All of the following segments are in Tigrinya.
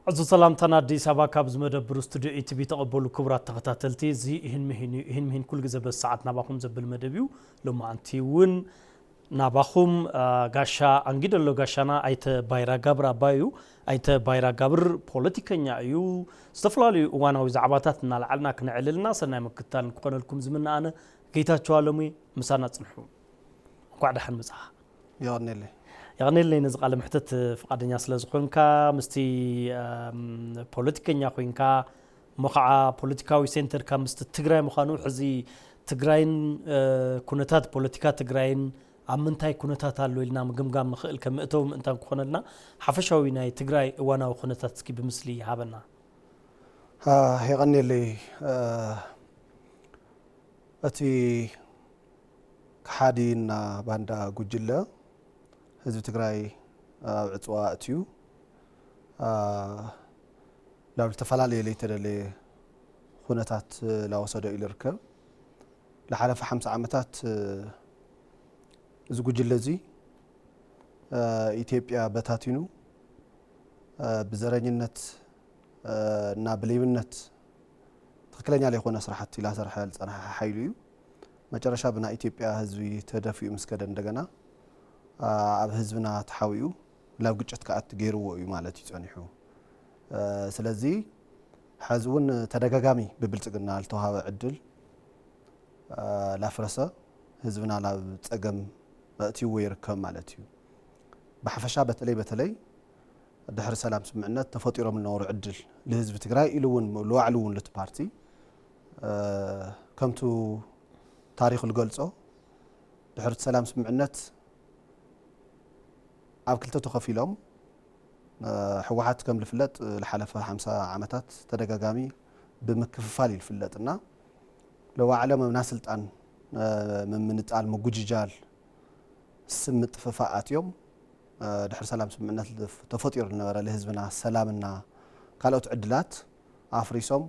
ዕዙዝ ሰላምታና ኣዲስ ኣበባ ካብ ዝመደብሩ ስቱድዮ ኢቲቪ ተቐበሉ ክቡራት ተኸታተልቲ። እዚ ይህን ምሂን እዩ። ይህን ምሂን ኩሉ ግዜ በዚ ሰዓት ናባኹም ዘብል መደብ እዩ። ሎማዓንቲ እውን ናባኹም፣ አ፣ ጋሻ ኣንጊደሎ ጋሻና ኣይተ ባይራ ጋብር ኣባይ እዩ። ኣይተ ባይራ ጋብር ፖለቲከኛ እዩ። ዝተፈላለዩ እዋናዊ ዛዕባታት እናልዓልና ክነዕልልና ሰናይ ምክትታል ክኾነልኩም ዝምነ ኣነ ጌታቸው ኣለሙ። ምሳና ጽንሑ። እንኳዕ ደሓን መጻኻ። የቐኔለይ። የቐኔለይ ነዚ ቃለ መሕትት ፍቓደኛ ስለ ዝኾንካ። ምስቲ፣ ኣም፣ ፖለቲከኛ ኮይንካ፣ እሞ ኸዓ ፖለቲካዊ ሴንተርካ ምስቲ ትግራይ ምዃኑ፣ ሕዚ ትግራይን፣ እ፣ ኩነታት ፖለቲካ ትግራይን ኣብ ምንታይ ኩነታት ኣሎ ኢልና ምግምጋም ንኽእል፣ ከም መእተዊ ምእንታን ክኾነልና፣ ሓፈሻዊ ናይ ትግራይ እዋናዊ ኩነታት እስኪ ብምስሊ ሃበና። አ፣ የቐኔለይ። እ፣ እቲ ከሓዲ እና ባንዳ ጉጅለ ህዝቢ ትግራይ ኣብ ዕፅዋ ኣእትዩ፣ አ፣ ናብ ዝተፈላለየ ለይተደለየ ኩነታት ላወሰዶ ኢሉ ይርከብ። ለሓለፈ ሓምሳ ዓመታት፣ እ፣ እዚ ጉጅለ እዚ፣ እ፣ ኢትዮጵያ በታቲኑ፣ እ፣ ብዘረኝነት፣ እ፣ እና ብሌብነት ትኽክለኛ ለይኮነ ስራሕቲ ላሰርሐ ዝጸንሐ ሓይሉ እዩ። መጨረሻ ብናይ ኢትዮጵያ ህዝቢ ተደፊኡ ምስ ከደ እንደገና፣ አ፣ ኣብ ህዝብና ተሓዊኡ ላብ ግጭት ክኣቲ ገይርዎ እዩ ማለት እዩ ጸኒሑ። እ፣ ስለዚ ሕዚ እውን ተደጋጋሚ ብብልጽግና ዝተዋሃበ ዕድል፣ እ፣ ላፍረሰ ህዝብና ላብ ጸገም ኣእትይዎ ይርከብ ማለት እዩ። ብሓፈሻ በተለይ በተለይ ድሕሪ ሰላም ስምምዕነት ተፈጢሮም ዝነበሩ ዕድል ልህዝቢ ትግራይ ኢሉ እውን ልባዕሉ እውን ልቲ ፓርቲ፣ እ፣ ከምቱ ታሪኹ ዝገልጾ ድሕሪ ሰላም ስምምዕነት ኣብ ክልተ ተኸፊሎም፣ እ፣ ህወሓት ከም ዝፍለጥ፣ እ፣ ዝሓለፈ ሓምሳ ዓመታት ተደጋጋሚ ብምክፍፋል እዩ ዝፍለጥ እና፣ ለባዕሎም ኣብ ናይ ስልጣን፣ እ፣ ምምንጣል፣ ምጉጅጃል፣ ስም ምጥፍፋእ ኣትዮም፣ እ፣ ድሕሪ ሰላም ስምምዕነት ልፍ-፣ ተፈጢሩ ዝነበረ ልህዝብና ሰላምና ካልኦት ዕድላት ኣፍሪሶም፣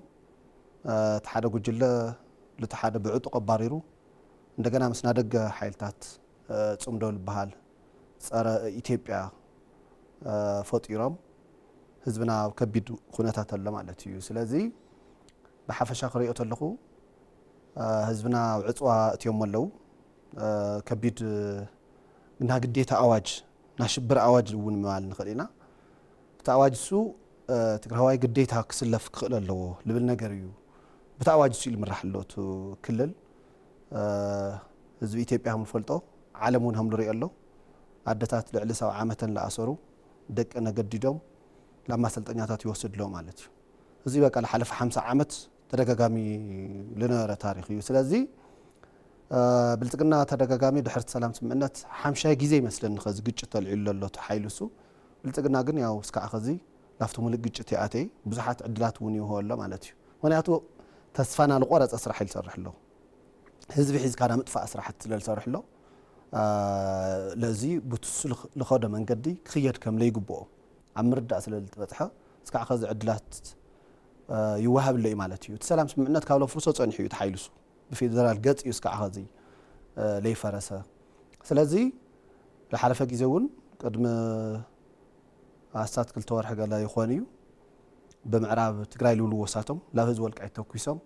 እ፣ እቲ ሓደ ጉጅለ ልቲ ሓደ ብዕጡቕ ኣባሪሩ፣ እንደገና ምስ ናደገ ሓይልታት፣ እ፣ ጽምዶ ዝበሃል ጸረ ኢትዮጵያ፣ እ፣ ፈጢሮም ህዝብና ኣብ ከቢድ ኩነታት ኣሎ ማለት እዩ። ስለዚ ብሓፈሻ ክሪኦ ተለኹ፣ እ፣ ህዝብና ኣብ ዕጽዋ እትዮሞ ኣለዉ። እ፣ ከቢድ፣ እ፣ ናይ ግዴታ ኣዋጅ፣ ናይ ሽብር ኣዋጅ እውን ምባል ንኽእል ኢና። እቲ ኣዋጅ እሱ፣ እ፣ ትግራዋይ ግዴታ ክስለፍ ክኽእል ኣለዎ ልብል ነገር እዩ። በቲ ኣዋጅ እሱ እዩ ዝምራሕ ኣሎ እቲ ክልል። እ፣ ህዝቢ ኢትዮጵያ ከም ዝፈልጦ፣ ዓለም እውን ከም ዝሪኦ ኣሎ። ኣደታት ልዕሊ ሰብዓ ዓመተን ዝኣሰሩ ደቀን ኣገዲዶም ናብ ማሰልጠኛታት ይወስድ ኣሎ ማለት እዩ። እዚ በቃ ዝሓለፈ ሓምሳ ዓመት ተደጋጋሚ ዝነበረ ታሪኽ እዩ። ስለዚ፣ እ፣ ብልጽግና ተደጋጋሚ ድሕሪ እቲ ሰላም ስምምዕነት ሓምሻይ ግዜ ይመስለኒ ኸዚ ግጭት ተልዒሉ ዘሎ እቲ ሓይሊ እሱ። ብልጽግና ግን ያው እስካዕ ኸዚ ናብቲ ሙሉእ ግጭት ይኣተይ ብዙሓት ዕድላት እውን ይውህቦ ኣሎ ማለት እዩ። ምኽንያቱ ተስፋና ዝቆረጸ ስራሕ እዩ ዝሰርሕ ኣሎ። ህዝቢ ሒዝካ ናይ ምጥፋእ ስራሕቲ ስለ ዝሰርሕ ኣሎ፣ እ፣ ለዚ ብትሱ ልኽ-፣ ልኸዶ መንገዲ ክኽየድ ከም ለይግብኦ ኣብ ምርዳእ ስለ ዝተበጽሐ፣ እስካዕ ኸዚ ዕድላት፣ እ፣ ይወሃብ ኣሎ እዩ ማለት እዩ። እቲ ሰላም ስምምዕነት ካብ ለፍርሶ ጸኒሑ እዩ ተሓይልሱ። ብፌደራል ገጽ እዩ እስካዕ ኸዚ፣ እ፣ ለይፈረሰ። ስለዚ ዝሓለፈ ግዜ እውን ቅድሚ ኣስታት ክልተ ወርሒ ገለ ይኾን እዩ፣ ብምዕራብ ትግራይ ዝብልዎ ሳቶም ላብ ህዝቢ ወልቃይት ተኩሶም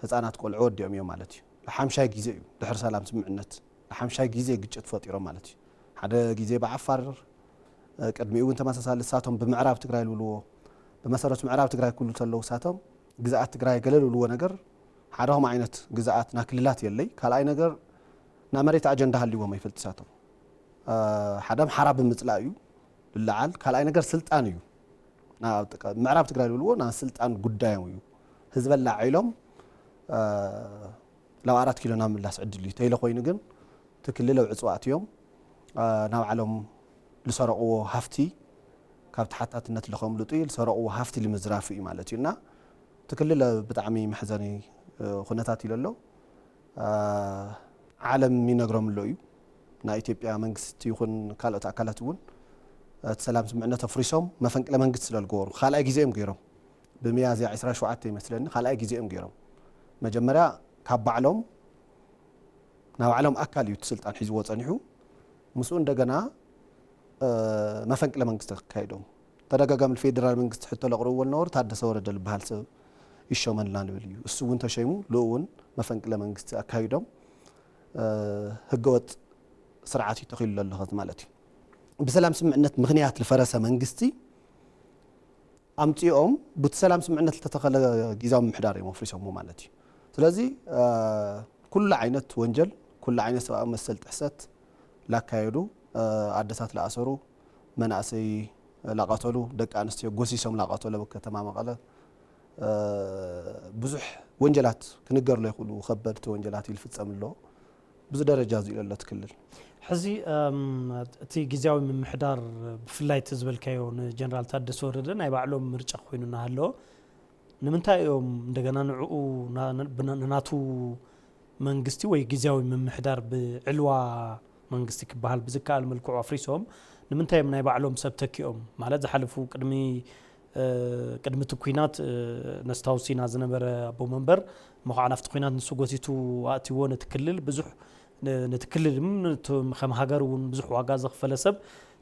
ህፃናት ቆልዑ ወዲኦም እዮም ማለት እዩ። ንሓምሻይ ግዜ እዩ ድሕሪ ሰላም ስምምዕነት ንሓምሻይ ግዜ ግጭት ፈጢሮም ማለት እዩ። ሓደ ግዜ ብዓፋር፣ እ፣ ቅድሚኡ እውን ተመሳሳሊ ሳቶም ብምዕራብ ትግራይ ዝብልዎ፣ ብመሰረቱ ምዕራብ ትግራይ ክብሉ ተለዉ ሳቶም ግዝኣት ትግራይ ገለ ዝብልዎ ነገር ሓደ ከምኡ ዓይነት ግዝኣት ና ክልላት የለይ። ካልኣይ ነገር ና መሬት ኣጀንዳ ሃልዎም ኣይፈልጥ ሳቶም። እ፣ ሓደ ኣምሓራ ብምፅላእ እዩ ዝለዓል። ካልኣይ ነገር ስልጣን እዩ። ና-፣ ኣብ ጥቃ-፣ ምዕራብ ትግራይ ዝብልዎ ና ስልጣን ጉዳዮም እዩ። ህዝቢ ኣላዒሎም፣ እ፣ ናብ ኣራት ኪሎ ናብ ምላስ ዕድል እዩ። ተይለ ኮይኑ ግን እቲ ክልል ኣብ ዕፅዋ ኣትዮም፣ እ፣ ናብ ዓለም ዝሰረቕዎ ሃፍቲ ካብ ተሓታትነት ለኸምልጡ እዩ፣ ዝሰረቕዎ ሃፍቲ ልምዝራፉ እዩ ማለት እዩ። እና እቲ ክልል ብጣዕሚ መሕዘኒ፣ እ፣ ኩነታት እዩ ዘሎ። እ፣ ዓለም ይነግሮም ኣሎ እዩ። ናይ ኢትዮጵያ መንግስቲ ይኹን ካልኦት ኣካላት እውን እቲ ሰላም ስምምዕነት ኣፍሪሶም መፈንቅለ መንግስቲ ስለ ዝገበሩ ካልኣይ ግዜ እዮም ገይሮም። ብሚያዝያ ዕስራን ሸውዓተን ይመስለኒ ካልኣይ ግዜ እዮም ገይሮም። መጀመርያ ካብ ባዕሎም፣ ናይ ባዕሎም ኣካል እዩ እቲ ስልጣን ሒዝዎ ጸኒሑ። ምስኡ እንደገና፣ እ፣ መፈንቅለ መንግስቲ ኣካይዶም። ተደጋጋሚ ንፌደራል መንግስቲ ሕቶ ለቕርብዎ ዝነበሩ ታደሰ ወረደ ዝበሃል ሰብ ይሾመልና ንብል እዩ። እሱ እውን ተሸይሙ ልኡ እውን መፈንቅለ መንግስቲ ኣካይዶም ህገወጥ ስርዓት እዩ ተኺሉ ዘሎ ማለት እዩ። ብሰላም ስምምዕነት ምኽንያት ዝፈረሰ መንግስቲ ኣምፂኦም ብቲ ሰላም ስምምዕነት ዝተተኸለ ግዝያዊ ምምሕዳር እዮም ኣፍሪሶሞ ማለት እዩ። ስለዚ ኩሉ ዓይነት ወንጀል፣ ኩሉ ዓይነት ሰብኣዊ መሰል ጥሕሰት ላካየዱ፣ ኣደታት ላኣሰሩ፣ መናእሰይ ላቐተሉ፣ ደቂ ኣንስትዮ ጎሲሶም ላቐተሉ ኣብ ከተማ መቐለ ብዙሕ ወንጀላት ክንገርሎ ይኽእሉ ከበድቲ ወንጀላት ይልፍጸም ኣሎ። ብዙ ደረጃ እዚ ኣሎ ክልል። ሕዚ እቲ ግዝያዊ ምምሕዳር ብፍላይ እቲ ዝበልካዮ ንጀነራል ታደሰ ወረደ ናይ ባዕሎም ምርጫ ኮይኑ እናሃለዎ ንምንታይ እዮም እንደገና ንዕኡ ንናቱ መንግስቲ ወይ ግዝያዊ ምምሕዳር ብዕልዋ መንግስቲ ክበሃል ብዝከኣል መልክዑ ኣፍሪሶም ንምንታይ እዮም ናይ ባዕሎም ሰብ ተኪኦም? ማለት ዝሓለፉ ቅድሚ ቅድሚ እቲ ኩናት ነስታውስ ኢና ዝነበረ ኣቦ መንበር እሞ ከዓ ናብቲ ኩናት ንሱ ጎቲቱ ኣእትዎ ነቲ ክልል ብዙሕ ነቲ ክልል ከም ሃገር እውን ብዙሕ ዋጋ ዘኽፈለ ሰብ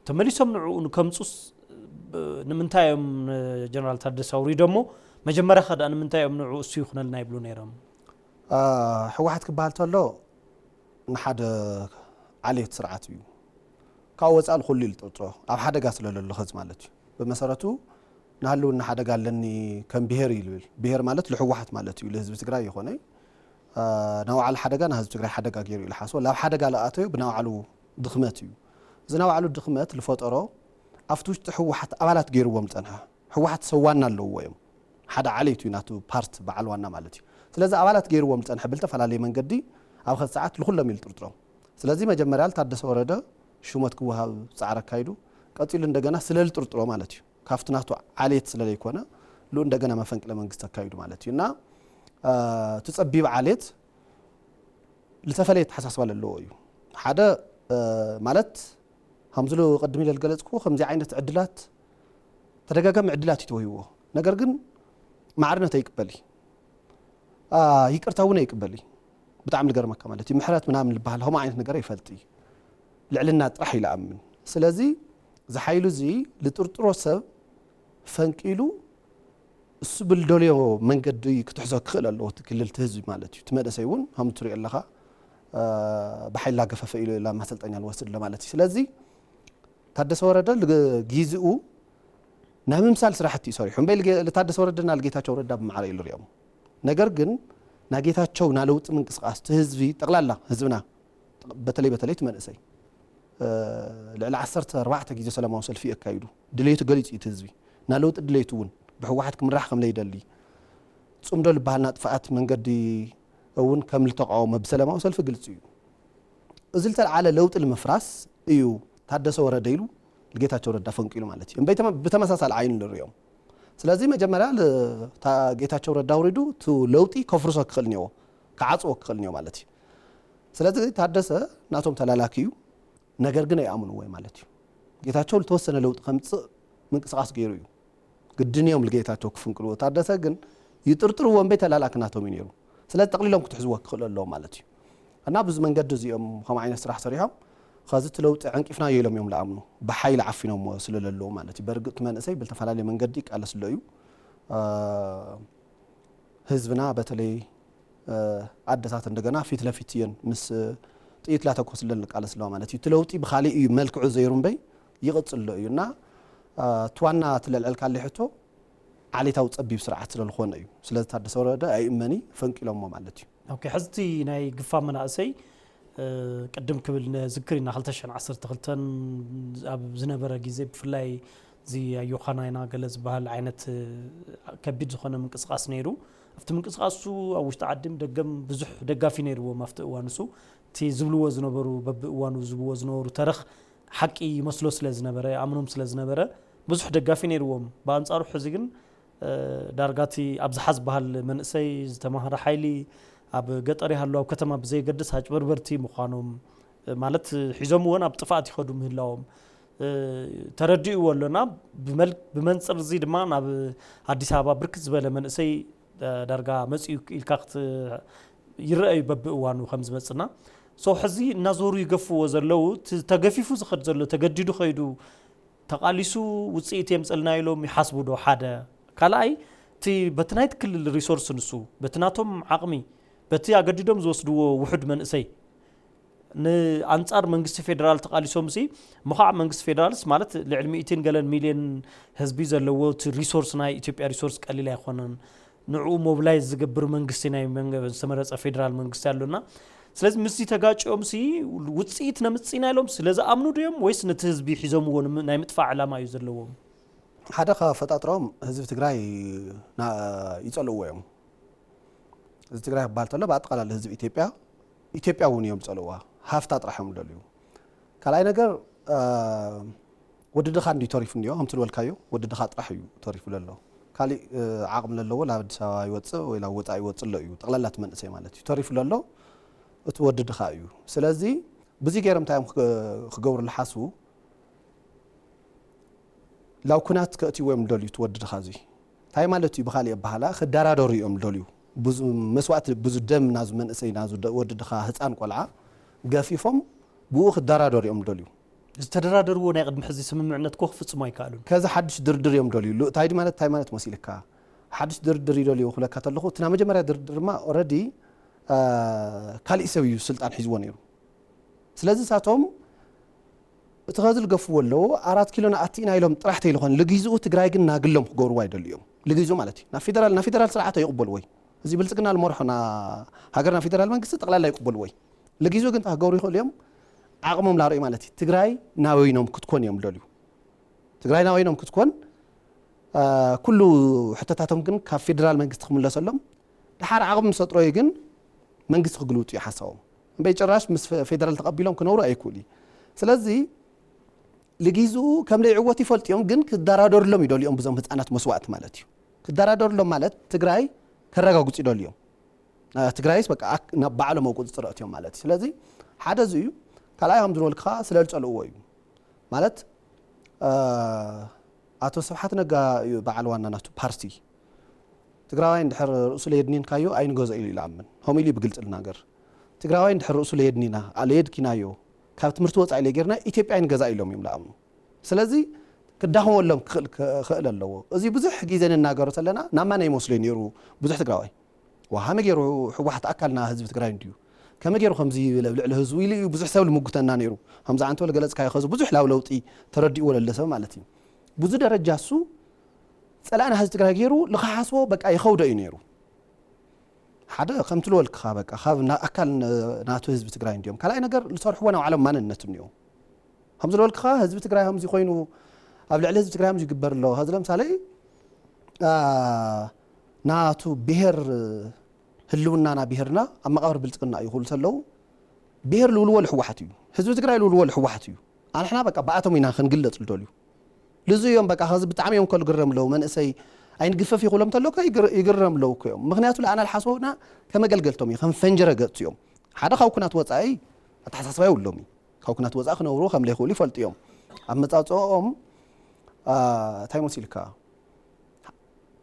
ተመሊሶም ንዕኡ ንከምፁስ ንምንታይ እዮም ጀነራል ታደሰ ኣውሪዶሞ? መጀመርያ ከ ደኣ ንምንታይ እዮም ንዕኡ እሱ ይኹነልና ይብሉ ነይሮም? ህወሓት ክበሃል ተሎ ንሓደ ዓሌት ስርዓት እዩ። ካብ ወፃኢ ንኩሉ ኢሉ ጥርጥሮ ኣብ ሓደጋ ስለ ዘሎ ኸዚ ማለት እዩ። ብመሰረቱ ንሃለውና ሓደጋ ኣለኒ ከም ብሄር እዩ ዝብል። ብሄር ማለት ንህወሓት ማለት እዩ፣ ንህዝቢ ትግራይ ይኾነ ናብ ባዕሉ ሓደጋ ንህዝቢ ትግራይ ሓደጋ ገይሩ ኢሉ ሓስቦ ናብ ሓደጋ ለኣተዮ ብናይ ባዕሉ ድኽመት እዩ። እዚ ናይ ባዕሉ ድኽመት ዝፈጠሮ ኣብቲ ውሽጢ ህወሓት ኣባላት ገይርዎም ዝፀንሐ ህወሓት ሰብ ዋና ኣለውዎ እዮም። ሓደ ዓሌት እዩ ናቱ ፓርት በዓል ዋና ማለት እዩ። ስለዚ ኣባላት ገይርዎም ዝፀንሐ ብልተፈላለየ መንገዲ ኣብ ኸዚ ሰዓት ንኹሎም ኢሉ ጥርጥሮም። ስለዚ መጀመርያ ታደሰ ወረደ ሹመት ክወሃብ ፃዕሪ ኣካይዱ፣ ቀፂሉ እንደገና ስለ ዝጥርጥሮ ማለት እዩ ካብቲ ናቱ ዓሌት ስለ ዘይኮነ ልኡ እንደገና መፈንቅለ መንግስቲ ኣካይዱ ማለት እዩ። እና እቲ ፀቢብ ዓሌት ዝተፈለየ ኣተሓሳስባ ዘለዎ እዩ። ሓደ ማለት ከምዚ ቅድሚ ኢለ ዝገለፅኩ ከምዚ ዓይነት ዕድላት ተደጋጋሚ ዕድላት እዩ ተወሂብዎ። ነገር ግን ማዕርነት ኣይቅበል እዩ። ይቅርታ እውን ኣይቅበል እዩ። ብጣዕሚ ዝገርመካ ማለት እዩ ምሕረት ምናምን ዝበሃል ከምኡ ዓይነት ነገር ኣይፈልጥ እዩ። ልዕልና ጥራሕ እዩ ዝኣምን። ስለዚ እዚ ሓይሉ እዚ ዝጥርጥሮ ሰብ ፈንቂሉ እሱ ብልደልዮ መንገዲ ክትሕዞ ክኽእል ኣለዎ እቲ ክልል እቲ ህዝቢ ማለት እዩ። እቲ መንእሰይ እውን ከም ትሪኦ ኣለኻ ብሓይሊ ላገፈፈ ኢሉ ላ ማሰልጠኛ ንወስድ ኣሎ ማለት እዩ። ስለዚ ታደሰ ወረደ ግዜኡ ናይ ምምሳል ስራሕቲ እዩ ሰሪሑ። እምበይ ታደሰ ወረደና ልጌታቸው ረዳ ብማዕረ እዩ ንሪኦም። ነገር ግን ናይ ጌታቸው ናይ ለውጢ ምንቅስቃስ እቲ ህዝቢ ጠቕላላ ህዝብና በተለይ በተለይ እቲ መንእሰይ ልዕሊ ዓሰርተ ኣርባዕተ ግዜ ሰላማዊ ሰልፊ እዩ ኣካይዱ። ድሌቱ ገሊፁ እዩ እቲ ህዝቢ። ናይ ለውጢ ድሌቱ እውን ብህወሓት ክምራሕ ከም ዘይደሊ፣ ፅምዶ ዝበሃል ናይ ጥፍኣት መንገዲ እውን ከም ዝተቃወመ ብሰላማዊ ሰልፊ ግልፂ እዩ። እዚ ዝተልዓለ ለውጢ ንምፍራስ እዩ ታደሰ ወረደ ኢሉ ንጌታቸው ረዳ ፈንቂሉ ማለት እዩ። እምበይ ብተመሳሳሊ ዓይኒ ንሪኦም። ስለዚ መጀመርያ ጌታቸው ረዳ ኣውሪዱ እቲ ለውጢ ከፍርሶ ክኽእል እኒኦ፣ ክዓፅዎ ክኽእል እኒኦ ማለት እዩ። ስለዚ ታደሰ ናቶም ተላላኪ እዩ። ነገር ግን ኣይኣምንዎ ማለት እዩ። ጌታቸው ዝተወሰነ ለውጢ ከምፅእ ምንቅስቃስ ገይሩ እዩ። ግድን እዮም ንጌታቸው ክፍንቅልዎ። ታደሰ ግን ይጥርጥርዎ እምበይ ተላላኪ ናቶም እዩ ነይሩ። ስለዚ ጠቕሊሎም ክትሕዝዎ ክኽእሉ ኣለዎም ማለት እዩ። እና ብዙ መንገዲ እዚኦም ከም ዓይነት ስራሕ ሰሪሖም ከዚ እቲ ለውጢ ዕንቂፍናዮ ኢሎም እዮም ዝኣምኑ። ብሓይሊ ዓፊኖምዎ ስለ ዘለዉ ማለት እዩ። በርግጥ እቲ መንእሰይ ብዝተፈላለየ መንገዲ ይቃለስ ኣሎ እዩ። ህዝብና በተለይ ኣደታት እንደገና ፊት ለፊት እየን ምስ ጥይት ላተኮስለን ንቃለስ ኣለዋ ማለት እዩ። እቲ ለውጢ ብካሊእ እዩ መልክዑ ዘይሩ እምበይ ይቕፅል ኣሎ እዩ እና እቲ ዋና እቲ ለልዐልካለይ ሕቶ ዓሌታዊ ፀቢብ ስርዓት ስለ ዝኾነ እዩ። ስለዚ ታደሰ ወረደ ኣይእመኒ ፈንቂሎሞ ማለት እዩ። ኦኬ፣ ሕዚ እቲ ናይ ግፋ መናእሰይ ቅድም ክብል ንዝክር ኢና ክልተ ሽሕን ዓሰርተ ክልተን ኣብ ዝነበረ ግዜ ብፍላይ እዚ ኣዮኻ ናይና ገለ ዝበሃል ዓይነት ከቢድ ዝኾነ ምንቅስቃስ ነይሩ። ኣብቲ ምንቅስቃስ እሱ ኣብ ውሽጢ ዓድም ደገም ብዙሕ ደጋፊ ነይርዎም ኣብቲ እዋን እሱ እቲ ዝብልዎ ዝነበሩ በብእዋኑ ዝብዎ ዝነበሩ ተረኽ ሓቂ ይመስሎ ስለ ዝነበረ ኣምኖም ስለ ዝነበረ ብዙሕ ደጋፊ ነይርዎም። ብኣንፃሩ ሕዚ ግን ዳርጋ እቲ ኣብዝሓ ዝበሃል መንእሰይ ዝተማህረ ሓይሊ ኣብ ገጠር ይሃሉ ኣብ ከተማ ብዘየገድስ ኣጭበርበርቲ ምዃኖም ማለት ሒዞምዎን ኣብ ጥፍኣት ይኸዱ ምህላዎም ተረዲእዎ ኣሎና። ብመንፅር እዚ ድማ ናብ ኣዲስ ኣበባ ብርክት ዝበለ መንእሰይ ዳርጋ መፅኡ ኢልካ ይረአ እዩ በብእዋኑ ከም ዝመፅና። ሶ ሕዚ እናዞሩ ይገፍዎ ዘለዉ ተገፊፉ ዝኸድ ዘሎ ተገዲዱ ከይዱ ተቓሊሱ ውፅኢት የምፀልና ኢሎም ይሓስቡ ዶ? ሓደ ካልኣይ፣ እቲ በቲ ናይቲ ክልል ሪሶርስ ንሱ በቲ ናቶም ዓቕሚ በቲ ኣገዲዶም ዝወስድዎ ውሑድ መንእሰይ ንኣንጻር መንግስቲ ፌደራል ተቓሊሶም ሲ ምዃዕ መንግስቲ ፌደራልስ ማለት ልዕሊ ሚእትን ገለን ሚልዮን ህዝቢ ዘለዎ እቲ ሪሶርስ ናይ ኢትዮጵያ ሪሶርስ ቀሊል ኣይኮነን። ንዕኡ ሞብላይዝ ዝገብር መንግስቲ ናይ ዝተመረፀ ፌደራል መንግስቲ ኣሎና። ስለዚ ምስዚ ተጋጭኦም ሲ ውፅኢት ነምፅና ኢሎም ስለ ዝኣምኑ ድዮም ወይስ ነቲ ህዝቢ ሒዞምዎ ናይ ምጥፋእ ዕላማ እዩ ዘለዎም? ሓደ ካብ ፈጣጥሮም ህዝቢ ትግራይ ይፀልእዎ እዮም። ህዝቢ ትግራይ ክበሃል ተሎ ብኣጠቃላለ ህዝቢ ኢትዮጵያ ኢትዮጵያ እውን እዮም ዝፀልእዋ። ሃፍታ ጥራሕ እዮም ደልዩ። ካልኣይ ነገር ወዲ ድኻ እንዲ ተሪፉ እኒኦ ከምቲ ዝበልካዮ ወዲ ድኻ ጥራሕ እዩ ተሪፉ ዘሎ። ካሊእ ዓቕሚ ለለዎ ናብ ኣዲስ ኣበባ ይወፅእ ወይ ናብ ወፃኢ ይወፅእ ኣሎ እዩ ጠቕላላ እቲ መንእሰይ ማለት እዩ ተሪፉ ለሎ እቲ ወዲ ድኻ እዩ። ስለዚ ብዚ ገይሮም እንታይ እዮም ክገብሩ ዝሓስቡ? ላው ኩናት ከእትይዎ እዮም ዝደልዩ እቲ ወዲ ድኻ እዚ እንታይ ማለት እዩ ብካሊእ ኣባሃላ ክደራደሩ እዮም ዝደልዩ። ብዙ መስዋእቲ ብዙ ደም ናዙ መንእሰይ ናዙ ወዲ ድኻ ህፃን ቆልዓ ገፊፎም ብኡ ክደራደሩ እዮም ዝደልዩ። ዝተደራደርዎ ናይ ቅድሚ ሕዚ ስምምዕነት ኮ ክፍፅሙ ኣይከኣሉን። ከዚ ሓድሽ ድርድር እዮም ደልዩ። እንታይ ማለት እንታይ ማለት መሲልካ? ሓድሽ ድርድር ይደልዩ ክብለካ ተለኹ እቲ ናይ መጀመርያ ድርድር ድማ ኦረዲ ካሊእ ሰብ እዩ ስልጣን ሒዝዎ ነይሩ። ስለዚ ሳቶም እቲ ከዚ ልገፍዎ ኣለዉ ኣራት ኪሎ ንኣቲ ኢና ኢሎም ጥራሕ ተይልኾን ልጊዝኡ ትግራይ ግን ናግሎም ክገብርዋ ይደልዩ እዮም። ልጊዝኡ ማለት እዩ ናብ ፌደራል ናብ ፌደራል ስርዓት ኣይቕበልዎ እዩ። እዚ ብልፅግና ልመርሖ ና ሃገር ናብ ፌደራል መንግስቲ ጠቕላላ ኣይቅበልዎ እዩ። ልጊዝኡ ግን እንታይ ክገብሩ ይኽእሉ እዮም? ዓቕሞም ላርኢ ማለት እዩ። ትግራይ ናበይኖም ክትኮን እዮም ልደልዩ። ትግራይ ናበይኖም ክትኮን ኩሉ ሕቶታቶም ግን ካብ ፌደራል መንግስቲ ክምለሰሎም ድሓር ዓቕሚ ምስ ኣጥረዩ ግን መንግስቲ ክግልብጡ እዩ ሓሳቦም። እምበይ ጭራሽ ምስ ፌደራል ተቐቢሎም ክነብሩ ኣይክእሉ እዩ። ስለዚ ልጊዝኡ ከም ለይዕወት ይፈልጡ እዮም ግን ክደራደርሎም ይደልዮም ብዞም ህፃናት መስዋእቲ ማለት እዩ። ክደራደርሎም ማለት ትግራይ ከረጋግፁ ይደልዮም። ትግራይስ በቃ ናብ ባዕሎም ኣብ ቁፅፅር ኣእትዮም ማለት እዩ። ስለዚ ሓደ እዚ እዩ። ካልኣይ ከም ዝበልክኻ ስለ ዝፀልእዎ እዩ ማለት ኣቶ ስብሓት ነጋ እዩ በዓል ዋና ናቱ ፓርቲ። ትግራዋይ እንድሕር ርእሱ ለየድኒንካዮ ኣይንገዞ ኢሉ ይለኣምን። ከምኡ ኢሉ ብግልፂ ልናገር። ትግራዋይ እንድሕር ርእሱ ለየድኒና ለየድኪናዮ ካብ ትምህርቲ ወፃኢ ለጌርና ኢትዮጵያ ኣይንገዛ ኢሎም እዮም ለኣምኑ። ስለዚ ክዳኸመሎም ክኽእል ኣለዎ። እዚ ብዙሕ ግዜ ንናገሮ ዘለና ናብ ማን ይመስሎ ነይሩ ብዙሕ ትግራዋይ ዋ ሃመ ገይሩ ህወሓት ኣካልና ህዝቢ ትግራይ እንድዩ ከመ ገይሩ ከምዚ ይብል ኣብ ልዕሊ ህዝቡ ኢሉ እዩ ብዙሕ ሰብ ልምጉተና ነይሩ። ከምዚ ዓንተ ወለ ገለፅካዮ ከዚ ብዙሕ ላብ ለውጢ ተረዲእዎ ለለ ሰብ ማለት እዩ። ብዙ ደረጃ እሱ ፀላእና ህዝቢ ትግራይ ገይሩ ልኸሓስቦ በቃ ይኸውዶ እዩ ነይሩ። ሓደ ከምቲ ልወልክኻ በቃ ካብ ኣካል ናቱ ህዝቢ ትግራይ እንዲዮም ካልኣይ ነገር ልሰርሕዎ ናይ ባዕሎም ማንነት እኒኦ። ከምዚ ልወልክኻ ህዝቢ ትግራይ ከምዚ ኮይኑ ኣብ ልዕሊ ህዝቢ ትግራይ ከምዚ ይግበር ኣሎ ከዚ ለምሳሌ ናቱ ብሄር ህልውናና ብሄርና ኣብ መቃብር ብልፅግና እዩ ክብሉ ተለዉ ብሄር ልብልዎ ልሕወሓት እዩ። ህዝቢ ትግራይ ልብልዎ ልሕወሓት እዩ። ኣንሕና በቃ ብኣቶም ኢና ክንግለፅ ልደልዩ። ልዙ እዮም በቃ ከዚ ብጣዕሚ እዮም ከልግረም ኣለዉ መንእሰይ ኣይንግፈፍ ይኽብሎም ተሎ ይግረም ኣለዉ እኮ እዮም። ምክንያቱ ለኣና ልሓስቦና ከመገልገልቶም እዩ ከም ፈንጂ ረገፅቲ እዮም። ሓደ ካብ ኩናት ወፃኢ ኣተሓሳስባ የብሎም እዩ። ካብ ኩናት ወፃኢ ክነብሩ ከም ለይኽእሉ ይፈልጡ እዮም። ኣመፃፅኦም እንታይ መሲልካ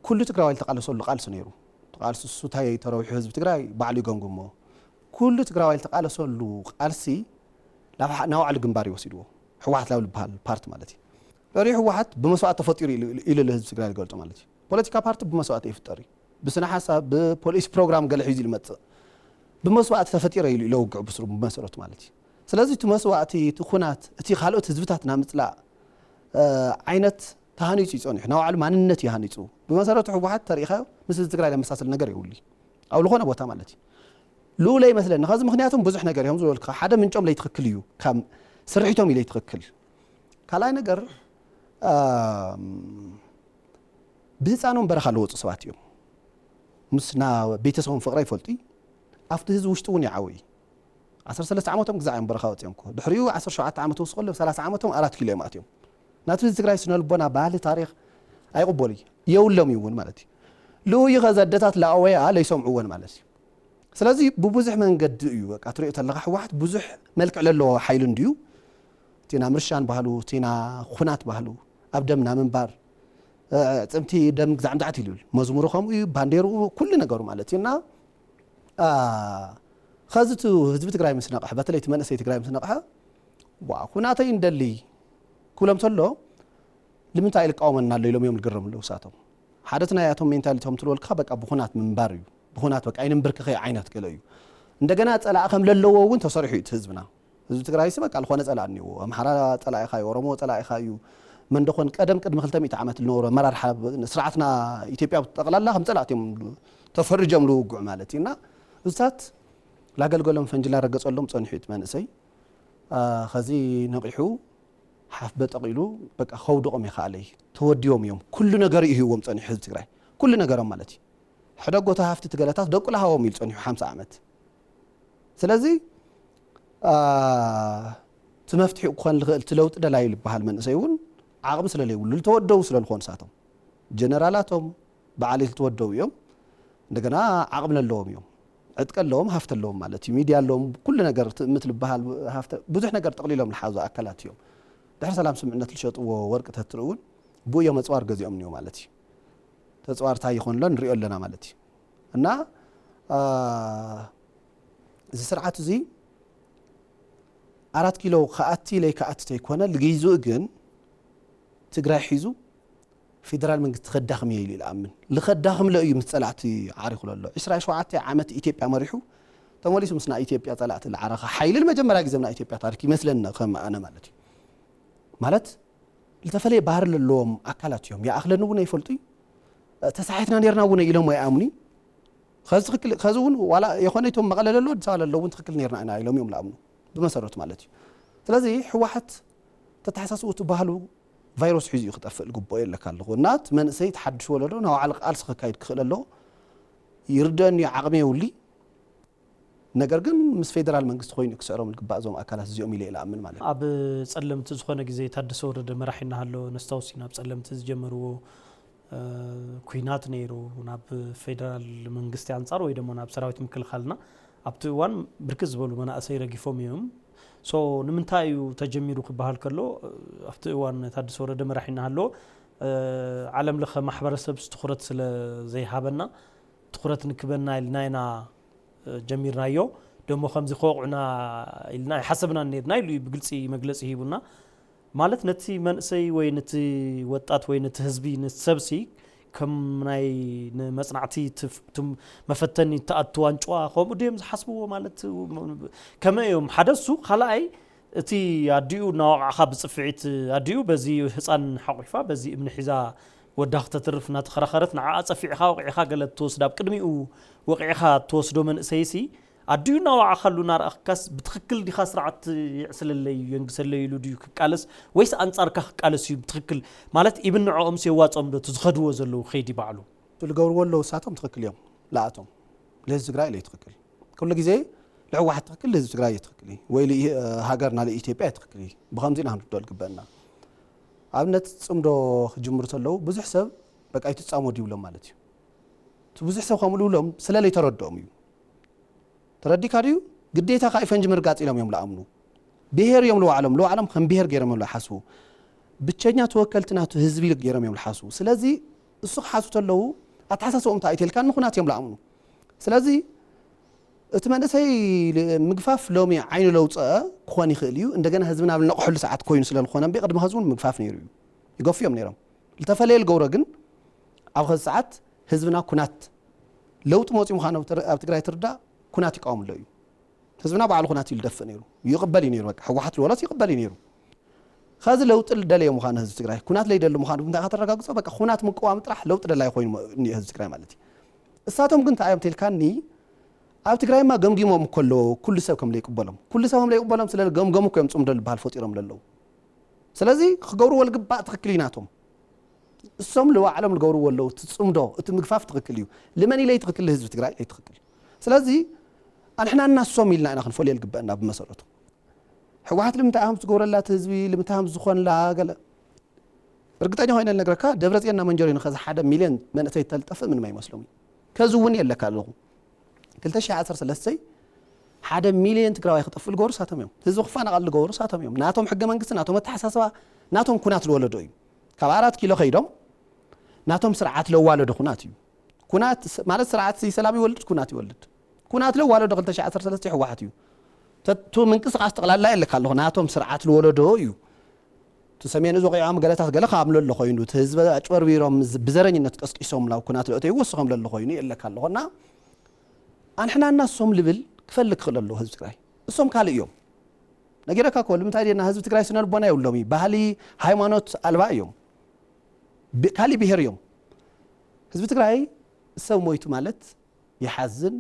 ኩሉ ትግራዋይ ልተቃለሰሉ ቃልሲ ነይሩ። ተቃልሲ እሱ እንታይ ተረዊሑ ህዝቢ ትግራይ ባዕሉ ይገምግሞ። ኩሉ ትግራዋይ ልተቃለሰሉ ቃልሲ ናብ ባዕሉ ግንባር ይወሲድዎ። ህወሓት ላብ ልበሃል ፓርቲ ማለት እዩ። ድሕሪኡ ህወሓት ብመስዋእቲ ተፈጢሩ ኢሉ ኢሉ ህዝቢ ትግራይ ዝገልፆ ማለት እዩ። ፖለቲካ ፓርቲ ብመስዋእቲ ይፍጠር እዩ። ብስነ ሓሳብ ብፖሊሲ ፕሮግራም ገለ ሒዙ ዝመፅእ ብመስዋእቲ ተፈጢረ ኢሉ ኢለ ውግዕ ብስሩ ብመሰረቱ ማለት እዩ። ስለዚ እቲ መስዋእቲ እቲ ኩናት እቲ ካልኦት ህዝብታት ናምፅላእ ዓይነት ተሃኒፁ ይፀኒሑ ናባዕሉ ማንነት እዩ ሃኒፁ። ብመሰረቱ ህወሓት ተሪኢኻዮ ምስ ህዝቢ ትግራይ ለመሳሰል ነገር የብሉ ኣብ ዝኾነ ቦታ ማለት እዩ። ልኡለ ይመስለኒ ከዚ ምክንያቱም ብዙሕ ነገር እዮም ዝበልካ ሓደ ምንጮም ለይትክክል እዩ ካብ ስርሒቶም እዩ ለይትክክል። ካልኣይ ነገር ብህፃኖም በረኻ ለወፁ ሰባት እዮም። ምስ ና ቤተሰቦም ፍቕረ ይፈልጡ ኣብቲ ህዝቢ ውሽጢ እውን ይዓው እዩ። ዓሰርተ ሰለስተ ዓመቶም ግዛዕ እዮም በረኻ ወፂኦም እኮ ድሕሪኡ ዓሰርተ ሸውዓተ ዓመት ወስኮሎ ሰላሳ ዓመቶም ኣራት ኪሎ እዮም ኣትዮም። ናቲ ህዝቢ ትግራይ ስነልቦና ባህሊ ታሪክ ኣይቕበሉ እዩ የብሎም እዩ እውን ማለት እዩ። ልኡ እዩ ከዚ ኣደታት ላኣወያ ለይሰምዕዎን ማለት እዩ። ስለዚ ብብዙሕ መንገዲ እዩ በቃ ትሪኦ ተለካ ህወሓት ብዙሕ መልክዕ ለለዎ ሓይሊ እንድዩ። እቲ ና ምርሻን ባህሉ እቲ ና ኩናት ባህሉ ኣብ ደምና ምንባር ፅምቲ ደም ግዛዕ ምዛዕት ኢሉ ይብል መዝሙሩ ከምኡ እዩ ባንዴርኡ ኩሉ ነገሩ ማለት እዩ እና ከዚ እቲ ህዝቢ ትግራይ ምስ ነቕሐ በተለይ እቲ መንእሰይ ትግራይ ምስ ነቕሐ ዋ ኩናተይ እንደሊ ክብሎም ተሎ ንምንታይ ኢሉ ይቃወመና ኣሎ ኢሎም እዮም ዝግረሙ ኣለዉ እሳቶም። ሓደ እቲ ናያቶም ሜንታሊቶም ትልወልካ በቃ ብኹናት ምንባር እዩ። ብኹናት በቃ ኣይንንብርክኸይ ዓይነት ገለ እዩ። እንደገና ጸላኢ ከም ለለዎ እውን ተሰሪሑ እዩ እቲ ህዝብና። ህዝቢ ትግራይሲ በቃ ዝኾነ ጸላኢ እኒዎ። ኣምሓራ ጸላኢኻ እዩ፣ ኦሮሞ ጸላኢኻ እዩ። መንደኾን ቀደም ቅድሚ ክልተ ሚእቲ ዓመት ዝነበሩ ኣመራርሓ ስርዓትና ኢትዮጵያ ጠቕላላ ከም ጸላእቲ እዮም ተፈርጆም ዝውግዑ ማለት እዩ። እና እዚታት ላገልገሎም ፈንጂ ላረገጸሎም ጸኒሑ እዩ እቲ መንእሰይ። ከዚ ነቒሑ ሓፍ በጠቕ ኢሉ በቃ ከውድቖም ይኸኣለይ። ተወዲቦም እዮም። ኩሉ ነገር እዩ ሂብዎም ጸኒሑ ህዝቢ ትግራይ። ኩሉ ነገሮም ማለት እዩ። ሕደጎ ተሃፍቲ ትገለታት ደቁ ለሃቦም ኢሉ ጸኒሑ ሓምሳ ዓመት። ስለዚ እቲ መፍትሒኡ ክኾን ዝኽእል እቲ ለውጢ ደላዩ ዝበሃል መንእሰይ እውን ዓቕሚ ስለለይብሉ ዝተወደቡ ስለዝኾኑ ንሳቶም ጀነራላቶም በዓል ዝተወደቡ እዮም። እንደገና ዓቕሚ ኣለዎም እዮም። ዕጥቂ ኣለዎም፣ ሃፍቲ ኣለዎም ማለት እዩ። ሚድያ ኣለዎም፣ ኩሉ ነገር ትእምት ዝበሃል ሃፍቲ፣ ብዙሕ ነገር ጠቕሊሎም ዝሓዙ ኣካላት እዮም። ድሕሪ ሰላም ስምምዕነት ዝሸጥዎ ወርቂ ተትርኢ እውን ብኡ እዮም ኣፅዋር ገዚኦም እኒኦ ማለት እዩ። ተፅዋር እንታይ ይኾን ኣሎ ንሪኦ ኣለና ማለት እዩ። እና እዚ ስርዓት እዚ ኣራት ኪሎ ክኣቲ ለይክኣቲ ተይኮነ ልግይዝኡ ግን ትግራይ ሒዙ ፌደራል መንግስቲ ከዳኽም እየ ኢሉ ይልኣምን። ልኸዳኽም ለ እዩ ምስ ጸላእቲ ዓሪኹ ለሎ። ዕስራ ሸውዓተ ዓመት ኢትዮጵያ መሪሑ ተመሊሱ ምስ ናይ ኢትዮጵያ ጸላእቲ ልዓረኸ ሓይሊ ንመጀመርያ ግዜ ናይ ኢትዮጵያ ታሪክ ይመስለኒ ከም ኣነ ማለት እዩ። ማለት ዝተፈለየ ባህሪ ለለዎም ኣካላት እዮም። ይኣኽለኒ እውን ኣይፈልጡ እዩ። ተሳሒትና ነርና እውን ኢሎም ኣይኣምኑ እዩ። ከዚ እውን ዋላ የኾነ እቶም መቐለ ለሎ ኣዲስ ኣበባ ለሎ እውን ትኽክል ነርና ኢና ኢሎም እዮም ልኣምኑ ብመሰረቱ ማለት እዩ። ስለዚ ህወሓት ተተሓሳስቡ እቲ ባህሉ ቫይረስ ሒዙ እዩ ክጠፍእ ዝግብኦ የለካ ኣለኹ እና እቲ መንእሰይ ተሓድሽ ወለዶ ናብ ባዕሉ ቃልሲ ከካይድ ክኽእል ኣለዎ። ይርደኒ እዩ ዓቕሚ የውሊ ነገር ግን ምስ ፌደራል መንግስቲ ኮይኑ ክስዕሮም ዝግባእ እዞም ኣካላት እዚኦም ኢለ ኢለ ኣምን ማለት እዩ። ኣብ ጸለምቲ ዝኾነ ግዜ ታደሰ ወረደ መራሒ እናሃሎ ነስታውስ ኢና ኣብ ጸለምቲ ዝጀመርዎ ኩናት ነይሩ ናብ ፌደራል መንግስቲ ኣንጻር ወይ ደሞ ናብ ሰራዊት ምክልኻልና ኣብቲ እዋን ብርክት ዝበሉ መናእሰይ ረጊፎም እዮም። ሶ ንምንታይ እዩ ተጀሚሩ ክበሃል ከሎ ኣብቲ እዋን ታደሰ ወረደ መራሒ እናሃለዎ ዓለም ለኸ ማሕበረሰብ ትኹረት ስለ ዘይሃበና ትኹረት ንክበና ኢልና ኢና ጀሚርናዮ። ደሞ ከምዚ ከወቕዑና ኢልና ኣይሓሰብናን ነርና ኢሉ እዩ ብግልፂ መግለፂ ሂቡና። ማለት ነቲ መንእሰይ ወይ ነቲ ወጣት ወይ ነቲ ህዝቢ ነቲ ሰብሲ ከም ናይ ንመፅናዕቲ መፈተኒ ትኣቱ ዋንጭዋ ከምኡ ድዮም ዝሓስብዎ ማለት ከመይ እዮም ሓደ እሱ ካልኣይ እቲ ኣዲኡ እናወቕዕኻ ብፅፍዒት ኣዲኡ በዚ ህፃን ሓቑፋ በዚ እምኒ ሒዛ ወዳ ክተትርፍ እናተኸራኸረት ንዓኣ ፀፊዕኻ ወቒዕኻ ገለ ትወስድ ኣብ ቅድሚኡ ወቒዕኻ ትወስዶ መንእሰይሲ ኣዲኡ እናወዓኻሉ እናረኣኽካስ ብትኽክል ዲኻ ስርዓት የዕስለለይ የንግሰለይ ኢሉ ድዩ ክቃለስ ወይስ ኣንጻርካ ክቃለስ እዩ ብትኽክል ማለት ኢብን ንዕኦምስ የዋፅኦም ዶ እቲ ዝኸድዎ ዘለዉ ከይዲ ባዕሉ ዝገብርዎ ኣለዉ እሳቶም ትኽክል እዮም ለኣቶም ለህዝቢ ትግራይ ለይ ትኽክል ኩሉ ግዜ ልሕወሓት ትኽክል ልህዝቢ ትግራይ ትኽክል እዩ ወይ ሃገርና ልኢትዮጵያ ትኽክል እዩ ብኸምዚ ኢና ክንርድኦ ዝግበአና ኣብነት ፅምዶ ክጅምሩ ተለዉ ብዙሕ ሰብ በቃ ይትፃመዱ ይብሎም ማለት እዩ እቲ ብዙሕ ሰብ ከምኡ ዝብሎም ስለ ለይተረድኦም እዩ ተረዲካ ድዩ ግዴታ ከዓ ፈንጂ ምርጋፅ ኢሎም እዮም ልኣምኑ ብሄር እዮም ልዋዕሎም ልዋዕሎም ከም ብሄር ገይሮም እዮም ልሓስቡ ብቸኛ ተወከልቲ ናቱ ህዝቢ ገይሮም እዮም ልሓስቡ ስለዚ እሱ ክሓስቡ ተለዉ ኣተሓሳስቦም እንታይ እዩ ተልካ ንኩናት እዮም ልኣምኑ ስለዚ እቲ መንእሰይ ምግፋፍ ሎሚ ዓይኑ ለውፀአ ክኾን ይኽእል እዩ እንደገና ህዝብና ኣብ ልነቕሐሉ ሰዓት ኮይኑ ስለ ዝኾነ እምበይ ቅድሚ ከዚ እውን ምግፋፍ ነይሩ እዩ ይገፉ እዮም ነይሮም ዝተፈለየ ልገብሮ ግን ኣብ ከዚ ሰዓት ህዝብና ኩናት ለውጢ መፂኡ ምዃኑ ኣብ ትግራይ ትርዳእ ኩናት ይቃወም ኣሎ እዩ ህዝብና ባዕሉ ኩናት እዩ ልደፍእ ነይሩ ይቕበል እዩ ነይሩ በቃ ህወሓት ልበሎስ ይቕበል እዩ ነይሩ ከዚ ለውጢ ልደለየ ምዃኑ ህዝቢ ትግራይ ኩናት ለይደሊ ምዃኑ ብምንታይ ከተረጋግፆ በቃ ኩናት ምቅዋም ጥራሕ ለውጢ ደላይ ኮይኑ እኒኦ ህዝቢ ትግራይ ማለት እዩ እሳቶም ግን እንታይ እዮም ተልካኒ ኣብ ትግራይማ ገምጊሞም እኮ ኣለዎ ኩሉ ሰብ ከም ለይቅበሎም ኩሉ ሰብ ከም ለይቅበሎም ስለ ገምገሙ እኮ እዮም ፅምዶ ዝበሃል ፈጢሮም ለለዉ ስለዚ ክገብርዎ ልግባእ ትኽክል እዩ ናቶም እሶም ልባዕሎም ልገብርዎ ኣለዉ እቲ ፅምዶ እቲ ምግፋፍ ትኽክል እዩ ልመን ኢለይ ትኽክል ህዝቢ ትግራይ ኣይትኽክል ስለዚ ኣንሕና እናሶም ኢልና ኢና ክንፈልዮ ልግበአና ብመሰረቱ ህወሓት ልምንታይ ኣህም ዝገብረላ እቲ ህዝቢ ልምንታይ ኣህም ዝኾንላ ገለ እርግጠኛ ኮይነ ልነግረካ ደብረፅዮንና መንጀሪኖ ከዚ ሓደ ሚልዮን መንእሰይ ተልጠፍእ ምንም ኣይመስሎም እዩ ከዚ እውን የለካ ኣለኹ ክልተ ሺሕ ዓሰርተ ሰለስተ ሓደ ሚልዮን ትግራዋይ ክጠፍእ ልገብሩ ሳቶም እዮም ህዝቢ ክፋናቐል ልገብሩ ሳቶም እዮም ናቶም ሕገ መንግስቲ ናቶም ኣተሓሳስባ ናቶም ኩናት ዝወለዶ እዩ ካብ ኣራት ኪሎ ከይዶም ናቶም ስርዓት ለዋለዶ ኩናት እዩ ኩናት ማለት ስርዓት ሰላም ይወልድ ኩናት ይወልድ ኩናት ለዋለዶ ክልተ ሺሕ ዓሰርተ ሰለስተ ህወሓት እዩ ተቱ ምንቅስቃስ ጠቕላላ የለካ ኣለኹ ናቶም ስርዓት ልወለዶ እዩ እቲ ሰሜን እዚ ወቂዖም ገለታት ገለ ካብ ለሎ ኮይኑ፣ እቲ ህዝቢ ኣጭበርቢሮም ዝ-፣ ብዘረኝነት ቀስቂሶም ናብ ኩናት ለእተይዎ እሱ ከም ለሎ ኮይኑ የለካ ኣለኹ። እና ኣንሕናና እሶም ልብል ክፈልግ ክኽእል ኣለዎ ህዝቢ ትግራይ። እሶም ካልእ እዮም። ነጊረካ እኮ፣ ልምንታይ ደና ህዝቢ ትግራይ ስነ ልቦና የብሎም እዩ። ባህሊ፣ ሃይማኖት ኣልባ እዮም። ብ-፣ ካልእ ብሄር እዮም። ህዝቢ ትግራይ ሰብ ሞይቱ ማለት ይሓዝን፣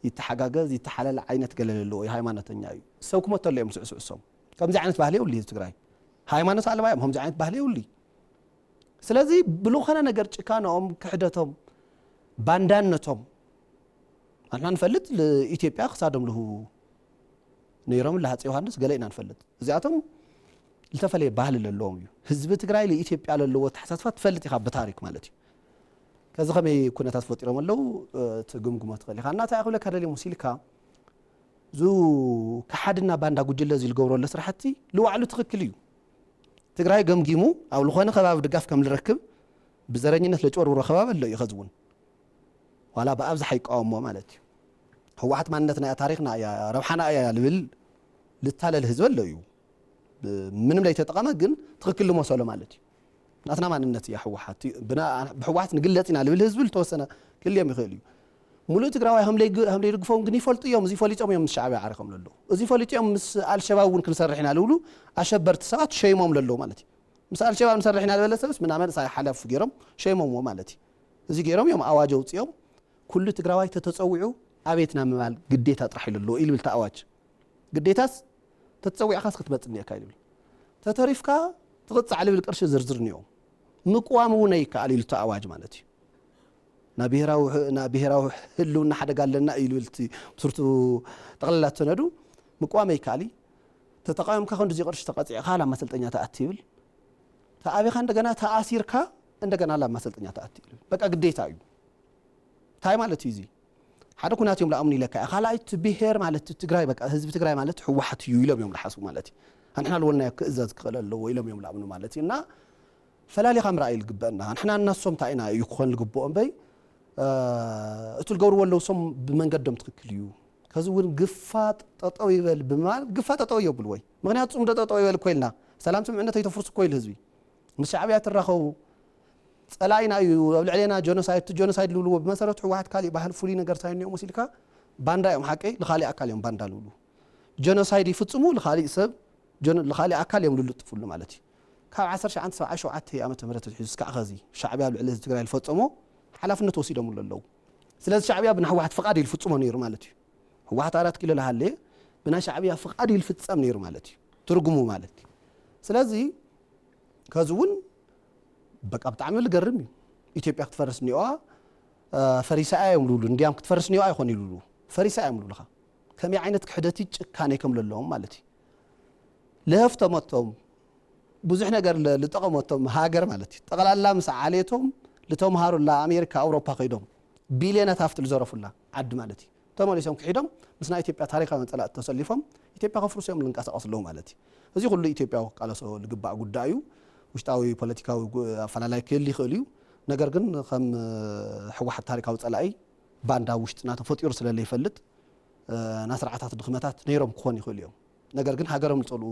ይተሓጋገዝ፣ ይተሓለል ዓይነት ገለ ዘለዎ እዩ። ሃይማኖተኛ እዩ። ሰብ ክሞተሉ እዮም ስዕስዕ እሶም። ከምዚ ዓይነት ባህሊ የብሉ ህዝቢ ትግራይ። ሃይማኖት ኣልባ እዮም። ከምዚ ዓይነት ባህሊ የብሉ። ስለዚ ብልኾነ ነገር ጭካነኦም፣ ክሕደቶም፣ ባንዳነቶም ኣንሕና ንፈልጥ። ኢትዮጵያ ክሳዶም ልህቡ ነይሮም፣ ለሃፀ ዮሃንስ ገለ ኢና ንፈልጥ። እዚኣቶም ዝተፈለየ ባህሊ ለለዎም እዩ። ህዝቢ ትግራይ ለኢትዮጵያ ለለዎ ኣተሓሳስባ ትፈልጥ ኢኻ ብታሪክ ማለት እዩ። ከዚ ከመይ ኩነታት ፈጢሮም ኣለዉ፣ እ፣ ትግምግሞ ትኽእል ኢኻ። እና እንታይ ክብለካ ደልየ መሲልካ፣ እዚ ከሓድና ባንዳ ጉጅለ እዚ ዝገብሮ ዘሎ ስራሕቲ ልዋዕሉ ትኽክል እዩ። ትግራይ ገምጊሙ ኣብ ዝኾነ ከባቢ ድጋፍ ከም ዝረክብ ብዘረኝነት ለጭበርብሮ ከባቢ ኣሎ እዩ። ከዚ እውን ዋላ ብኣብዝሓ ይቃወሞ ማለት እዩ። ህወሓት ማንነትና እያ፣ ታሪኽና እያ፣ ረብሓና እያ ልብል ልታለል ህዝቢ ኣሎ እዩ። ብ-፣ ምንም ለይተጠቐመ ግን ትኽክል ልመሰሎ ማለት እዩ። ናትና ማንነት እያ ህወሓት። ብና-፣ ብህወሓት ንግለጽ ኢና ልብል ህዝቢ ልተወሰነ ክልዮም ይኽእል እዩ። ሙሉእ ትግራዋይ ከም ለይግ-፣ ከም ለይድግፎም ግን ይፈልጡ እዮም። እዚ ፈሊጦም እዮም ምስ ሻዕብያ ዓሪኾም ለለዉ። እዚ ፈሊጡ እዮም ምስ ኣልሸባብ እውን ክንሰርሕ ኢና ልብሉ ኣሸበርቲ ሰባት ሸይሞም ለለዉ ማለት እዩ። ምስ ኣልሸባብ ንሰርሕ ኢና ዝበለ ሰብስ ምናመን ሳይ ሓለፉ ገይሮም ሸይሞምዎ ማለት እዩ። እዚ ገይሮም እዮም ኣዋጅ ኣውፅኦም። ኩሉ ትግራዋይ ተተፀዊዑ ኣቤትና ምባል ግዴታ ጥራሕ ኢሉ ኣለዎ ኢሉ ብል እቲ ኣዋጅ። ግዴታስ ተተፀዊዕካስ ክትመፅእ እኒአካ ኢሉ ብል። ተተሪፍካ ትቕፃዕ ልብል ቅርሺ ዝርዝር እኒኦ። ምቅዋም እውን ኣይከኣል ኢሉ እቲ ኣዋጅ ማለት እዩ። ናብ ብሄራዊ ህ-፣ ናብ ብሄራዊ ህልውና ሓደጋ ኣለና እዩ ልብል እቲ ብስርቱ ጠቕላላ እቲ ሰነዱ። ምቅዋም ኣይከኣል እዩ። ተተቃወምካ ክንድዚ ቅርሺ ተቐፂዕካ ላብ ማሰልጠኛ ትኣቲ ይብል። ተኣቢኻ እንደገና ተኣሲርካ እንደገና ላብ ማሰልጠኛ ትኣቲ ይብል። በቃ ግዴታ እዩ። እንታይ ማለት እዩ እዚ? ሓደ ኩናት እዮም ላኣምኑ ኢለካ እየ። ካልኣይ እቲ ብሄር ማለት እቲ ትግራይ በቃ ህዝቢ ትግራይ ማለት ህወሓት እዩ ኢሎም እዮም ልሓስቡ ማለት እዩ። ኣንሕና ልወልናዮ ክእዘዝ ክኽእል ኣለዎ ኢሎም እዮም ላኣምኑ ማለት እዩ። እና ፈላሊኻ ምርኣይ ልግበአና። ኣንሕና እናሶም እንታይ ኢና እዩ ክኾን ልግብኦ እምበይ፣ እ፣ እቲ ልገብርዎ ኣለዉ ሶም ብመንገዶም ትኽክል እዩ። ከዚ እውን ግፋ ጠጠው ይበል ብምባል ግፋ ጠጠው የብሉ ወይ ምኽንያቱ ጽምዶ ጠጠው ይበል እኮ ኢልና ሰላም ስምዕነት ኣይተፍርሱ እኮ ኢሉ ህዝቢ ምስ ሻዕብያ ትራኸቡ ጸላኢና እዩ ኣብ ልዕሌና ጀኖሳይድ እቲ ጀኖሳይድ ልብልዎ ብመሰረቱ ህወሓት ካሊእ ባህል ፍሉይ ነገር ሳይንኦም ወሲልካ ባንዳ እዮም ሓቀይ ንኻሊእ ኣካል እዮም ባንዳ ልብሉ ጀኖሳይድ ይፍጽሙ ንኻሊእ ሰብ ጀኖ- ንኻሊእ ኣካል እዮም ልልጥፍሉ ማለት እዩ ካብ ዓሰርተ ትሽዓተ ሰብዓ ሸውዓተ ዓመተ ምህረት ኣትሒዙ እስካዕ ኸዚ ሻዕብያ ኣብ ልዕሊ ህዝቢ ትግራይ ዝፈጸሞ ሓላፍነት ወሲዶምሉ ኣለዉ ስለዚ ሻዕብያ ብናይ ህወሓት ፍቓድ እዩ ዝፍጽሞ ነይሩ ማለት እዩ ህወሓት ኣራት ኪሎ ልሃለየ ብናይ ሻዕብያ ፍቓድ እዩ ዝፍጸም ነይሩ ማለት እዩ ትርጉሙ ማለት እዩ ስለዚ ከዚ እውን በቃ ብጣዕሚ ልገርም እዩ ኢትዮጵያ ክትፈርስ እኒኦዋ ፈሪሳ እዮም ልብሉ እንዲያም ክትፈርስ እኒኦዋ ኣይኮን ይልብሉ ፈሪሳ እዮም ልብሉኻ ከመይ ዓይነት ክሕደት ጭካኔ ከም ለለዎም ማለት እዩ ልሀፍተመቶም ብዙሕ ነገር ለ- ልጠቐመቶም ሃገር ማለት እዩ ጠቕላላ ምስ ዓሌቶም ልተምሃሩላ ኣሜሪካ ኣውሮፓ ከይዶም ቢልዮናት ሃፍቲ ልዘረፉላ ዓዲ ማለት እዩ ተመሊሶም ክሒዶም ምስ ናይ ኢትዮጵያ ታሪካውያን ፀላእቲ ተሰሊፎም ኢትዮጵያ ከፍርሱ እዮም ልንቀሳቐሱ ኣለዉ ማለት እዩ እዚ ኩሉ ኢትዮጵያዊ ክቃለሶ ልግባእ ጉዳይ እዩ ውሽጣዊ ፖለቲካዊ ጉ- ኣፈላላይ ክህል ይኽእል እዩ ነገር ግን ከም ህወሓት ታሪካዊ ፀላኢ ባንዳ ውሽጥና ተፈጢሩ ስለ ለይፈልጥ ናይ ስርዓታት ድኽመታት ነይሮም ክኾኑ ይኽእሉ እዮም ነገር ግን ሃገሮም ዝፀልኡ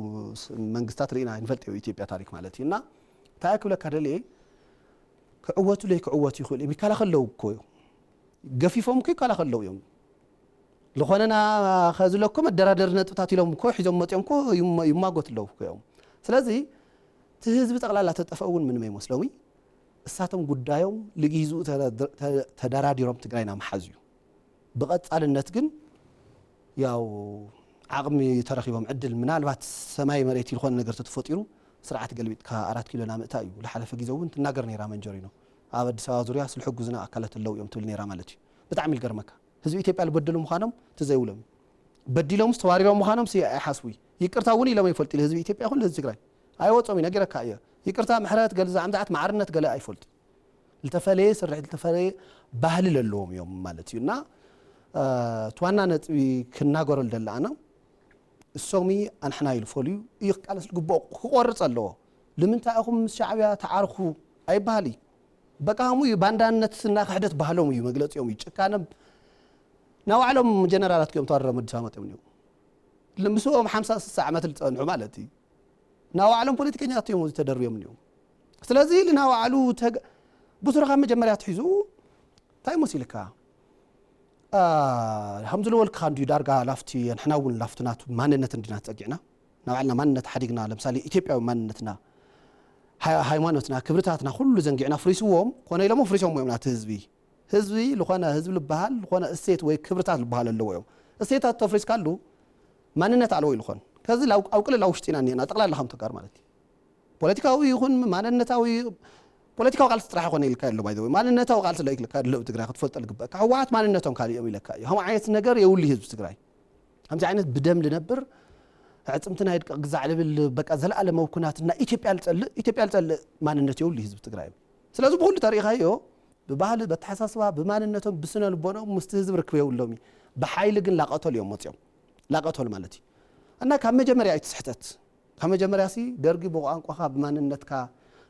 መንግስታት ርኢና ንፈልጥ እዩ ኢትዮጵያ ታሪክ ማለት እዩ እና እንታይ ክብለካ ደልየ ክዕወቱ ለይክዕወቱ ይኽእሉ እዮም ይከላኸል ኣለዉ እኮ እዩ ገፊፎም እኮ ይከላኸል ኣለዉ እዮም ዝኾነና ከዝለኮ መደራደሪ ነጥብታት ኢሎም እኮ ሒዞም መፅኦም እኮ ይማ- ይማጎት ኣለዉ እኮ እዮም ስለዚ እቲ ህዝቢ ጠቕላላ ተጠፈ እውን ምንም ኣይመስሎም እዩ እሳቶም ጉዳዮም ልጊዝኡ ተደራዲሮም ትግራይና ምሓዝ እዩ ብቐፃልነት ግን ያው ዓቕሚ ተረኺቦም ዕድል ምናልባት ሰማይ መሬት ዝኾነ ነገር ተተፈጢሩ ስርዓት ገልቢጥካ ኣራት ኪሎ ናምእታ እዩ ዝሓለፈ ግዜ እውን ትናገር ነይራ መንጀሪኖ ኣብ ኣዲስ ኣበባ ዙርያ ስልሕጉዝና ኣካላት ኣለዉ እዮም ትብል ነይራ ማለት እዩ ብጣዕሚ ልገርመካ ህዝቢ ኢትዮጵያ ዝበደሉ ምዃኖም ትዘይብሎም እዩ በዲሎምስ ተዋሪሮም ምዃኖም ሲ ኣይሓስቡ እዩ ይቅርታ እውን ኢሎም ኣይፈልጡ ህዝቢ ኢትዮጵያ ይኹን ህዝቢ ትግራይ ኣይወፆም እዩ ነጊረካ እየ ይቅርታ ምሕረት ገለ ዛዕምዛዓት ማዕርነት ገለ ኣይፈልጡ ዝተፈለየ ስርሕ ዝተፈለየ ባህሊ ለለዎም እዮም ማለት እዩ እና እቲ ዋና ነጥቢ ክናገረሉ ደለኣና እሶም ኣንሕና ኢሉ ፈልዩ እዩ ክቃለስ ዝግብኦ ክቆርፅ ኣለዎ ንምንታይ ኢኹም ምስ ሻዕብያ ተዓርኩ ኣይበሃል እዩ በቃ ከምኡ እዩ ባንዳነት እና ክሕደት ባህሎም እዩ መግለፂኦም እዩ ጭካነ ናባዕሎም ጀነራላት እዮም ተዋረሮም ኣዲስ ኣበባ መፅኦም እዮም ምስኦም ሓምሳ ስሳ ዓመት ዝፀንሑ ማለት እዩ ናባዕሎም ፖለቲከኛታት እዮም ተደርብዮም እኒኦም። ስለዚ ንናባዕሉ ተገ- ብሱሩ ካብ መጀመርያ ትሒዙ እንታይ መሲልካ? ከምዚ ዝበልካ እንድዩ ዳርጋ ላፍቲ ንሕና እውን ላፍቲ ናቱ ማንነት እንዲና ተፀጊዕና ናባዕልና ማንነት ሓዲግና ለምሳሌ ኢትዮጵያዊ ማንነትና ሃይማኖትና ክብርታትና ኩሉ ዘንጊዕና ፍሪስዎም ኮነ ኢሎሞ ፍሪሶም እዮም ናቲ ህዝቢ ህዝቢ ልኾነ ህዝቢ ልበሃል ልኾነ እሴት ወይ ክብርታት ልበሃል ኣለዎ እዮም እሴታት ተፍሪስካሉ ማንነት ኣለዎ ይልኾን ከዚ ኣብ ቅልላ ውሽጢና እኒና ጠቅላላ ከም ተጋር ማለት እዩ ፖለቲካዊ ይኹን ማንነታዊ ፖለቲካዊ ቃልሲ ጥራሕ ይኾነ ኢልካ ኣሎ ባይ ማንነታዊ ቃልሲ ለ ኢልካ ኣሎ ትግራይ ክትፈልጦ ልግበእካ ህወሓት ማንነቶም ካልእ እዮም ኢለካ እዩ ከም ዓይነት ነገር የውሊ ህዝቢ ትግራይ ከምዚ ዓይነት ብደም ልነብር ዕፅምትና ይድቀቕ ግዛዕ ልብል በቃ ዘለኣለማዊ ኩናትና ኢትዮጵያ ልፀልእ ኢትዮጵያ ልፀልእ ማንነት የውሊ ህዝቢ ትግራይ እዩ ስለዚ ብኩሉ ተሪኢኻዮ ብባህሊ በተሓሳስባ ብማንነቶም ብስነ ልቦኖም ምስቲ ህዝቢ ርክብ የብሎም እዩ ብሓይሊ ግን ላቀተሉ እዮም መፅኦም ላቀተሉ ማለት እዩ እና ካብ መጀመርያ እዩ ስሕተት ካብ መጀመርያ ሲ ደርጊ ብቋንቋኻ ብማንነትካ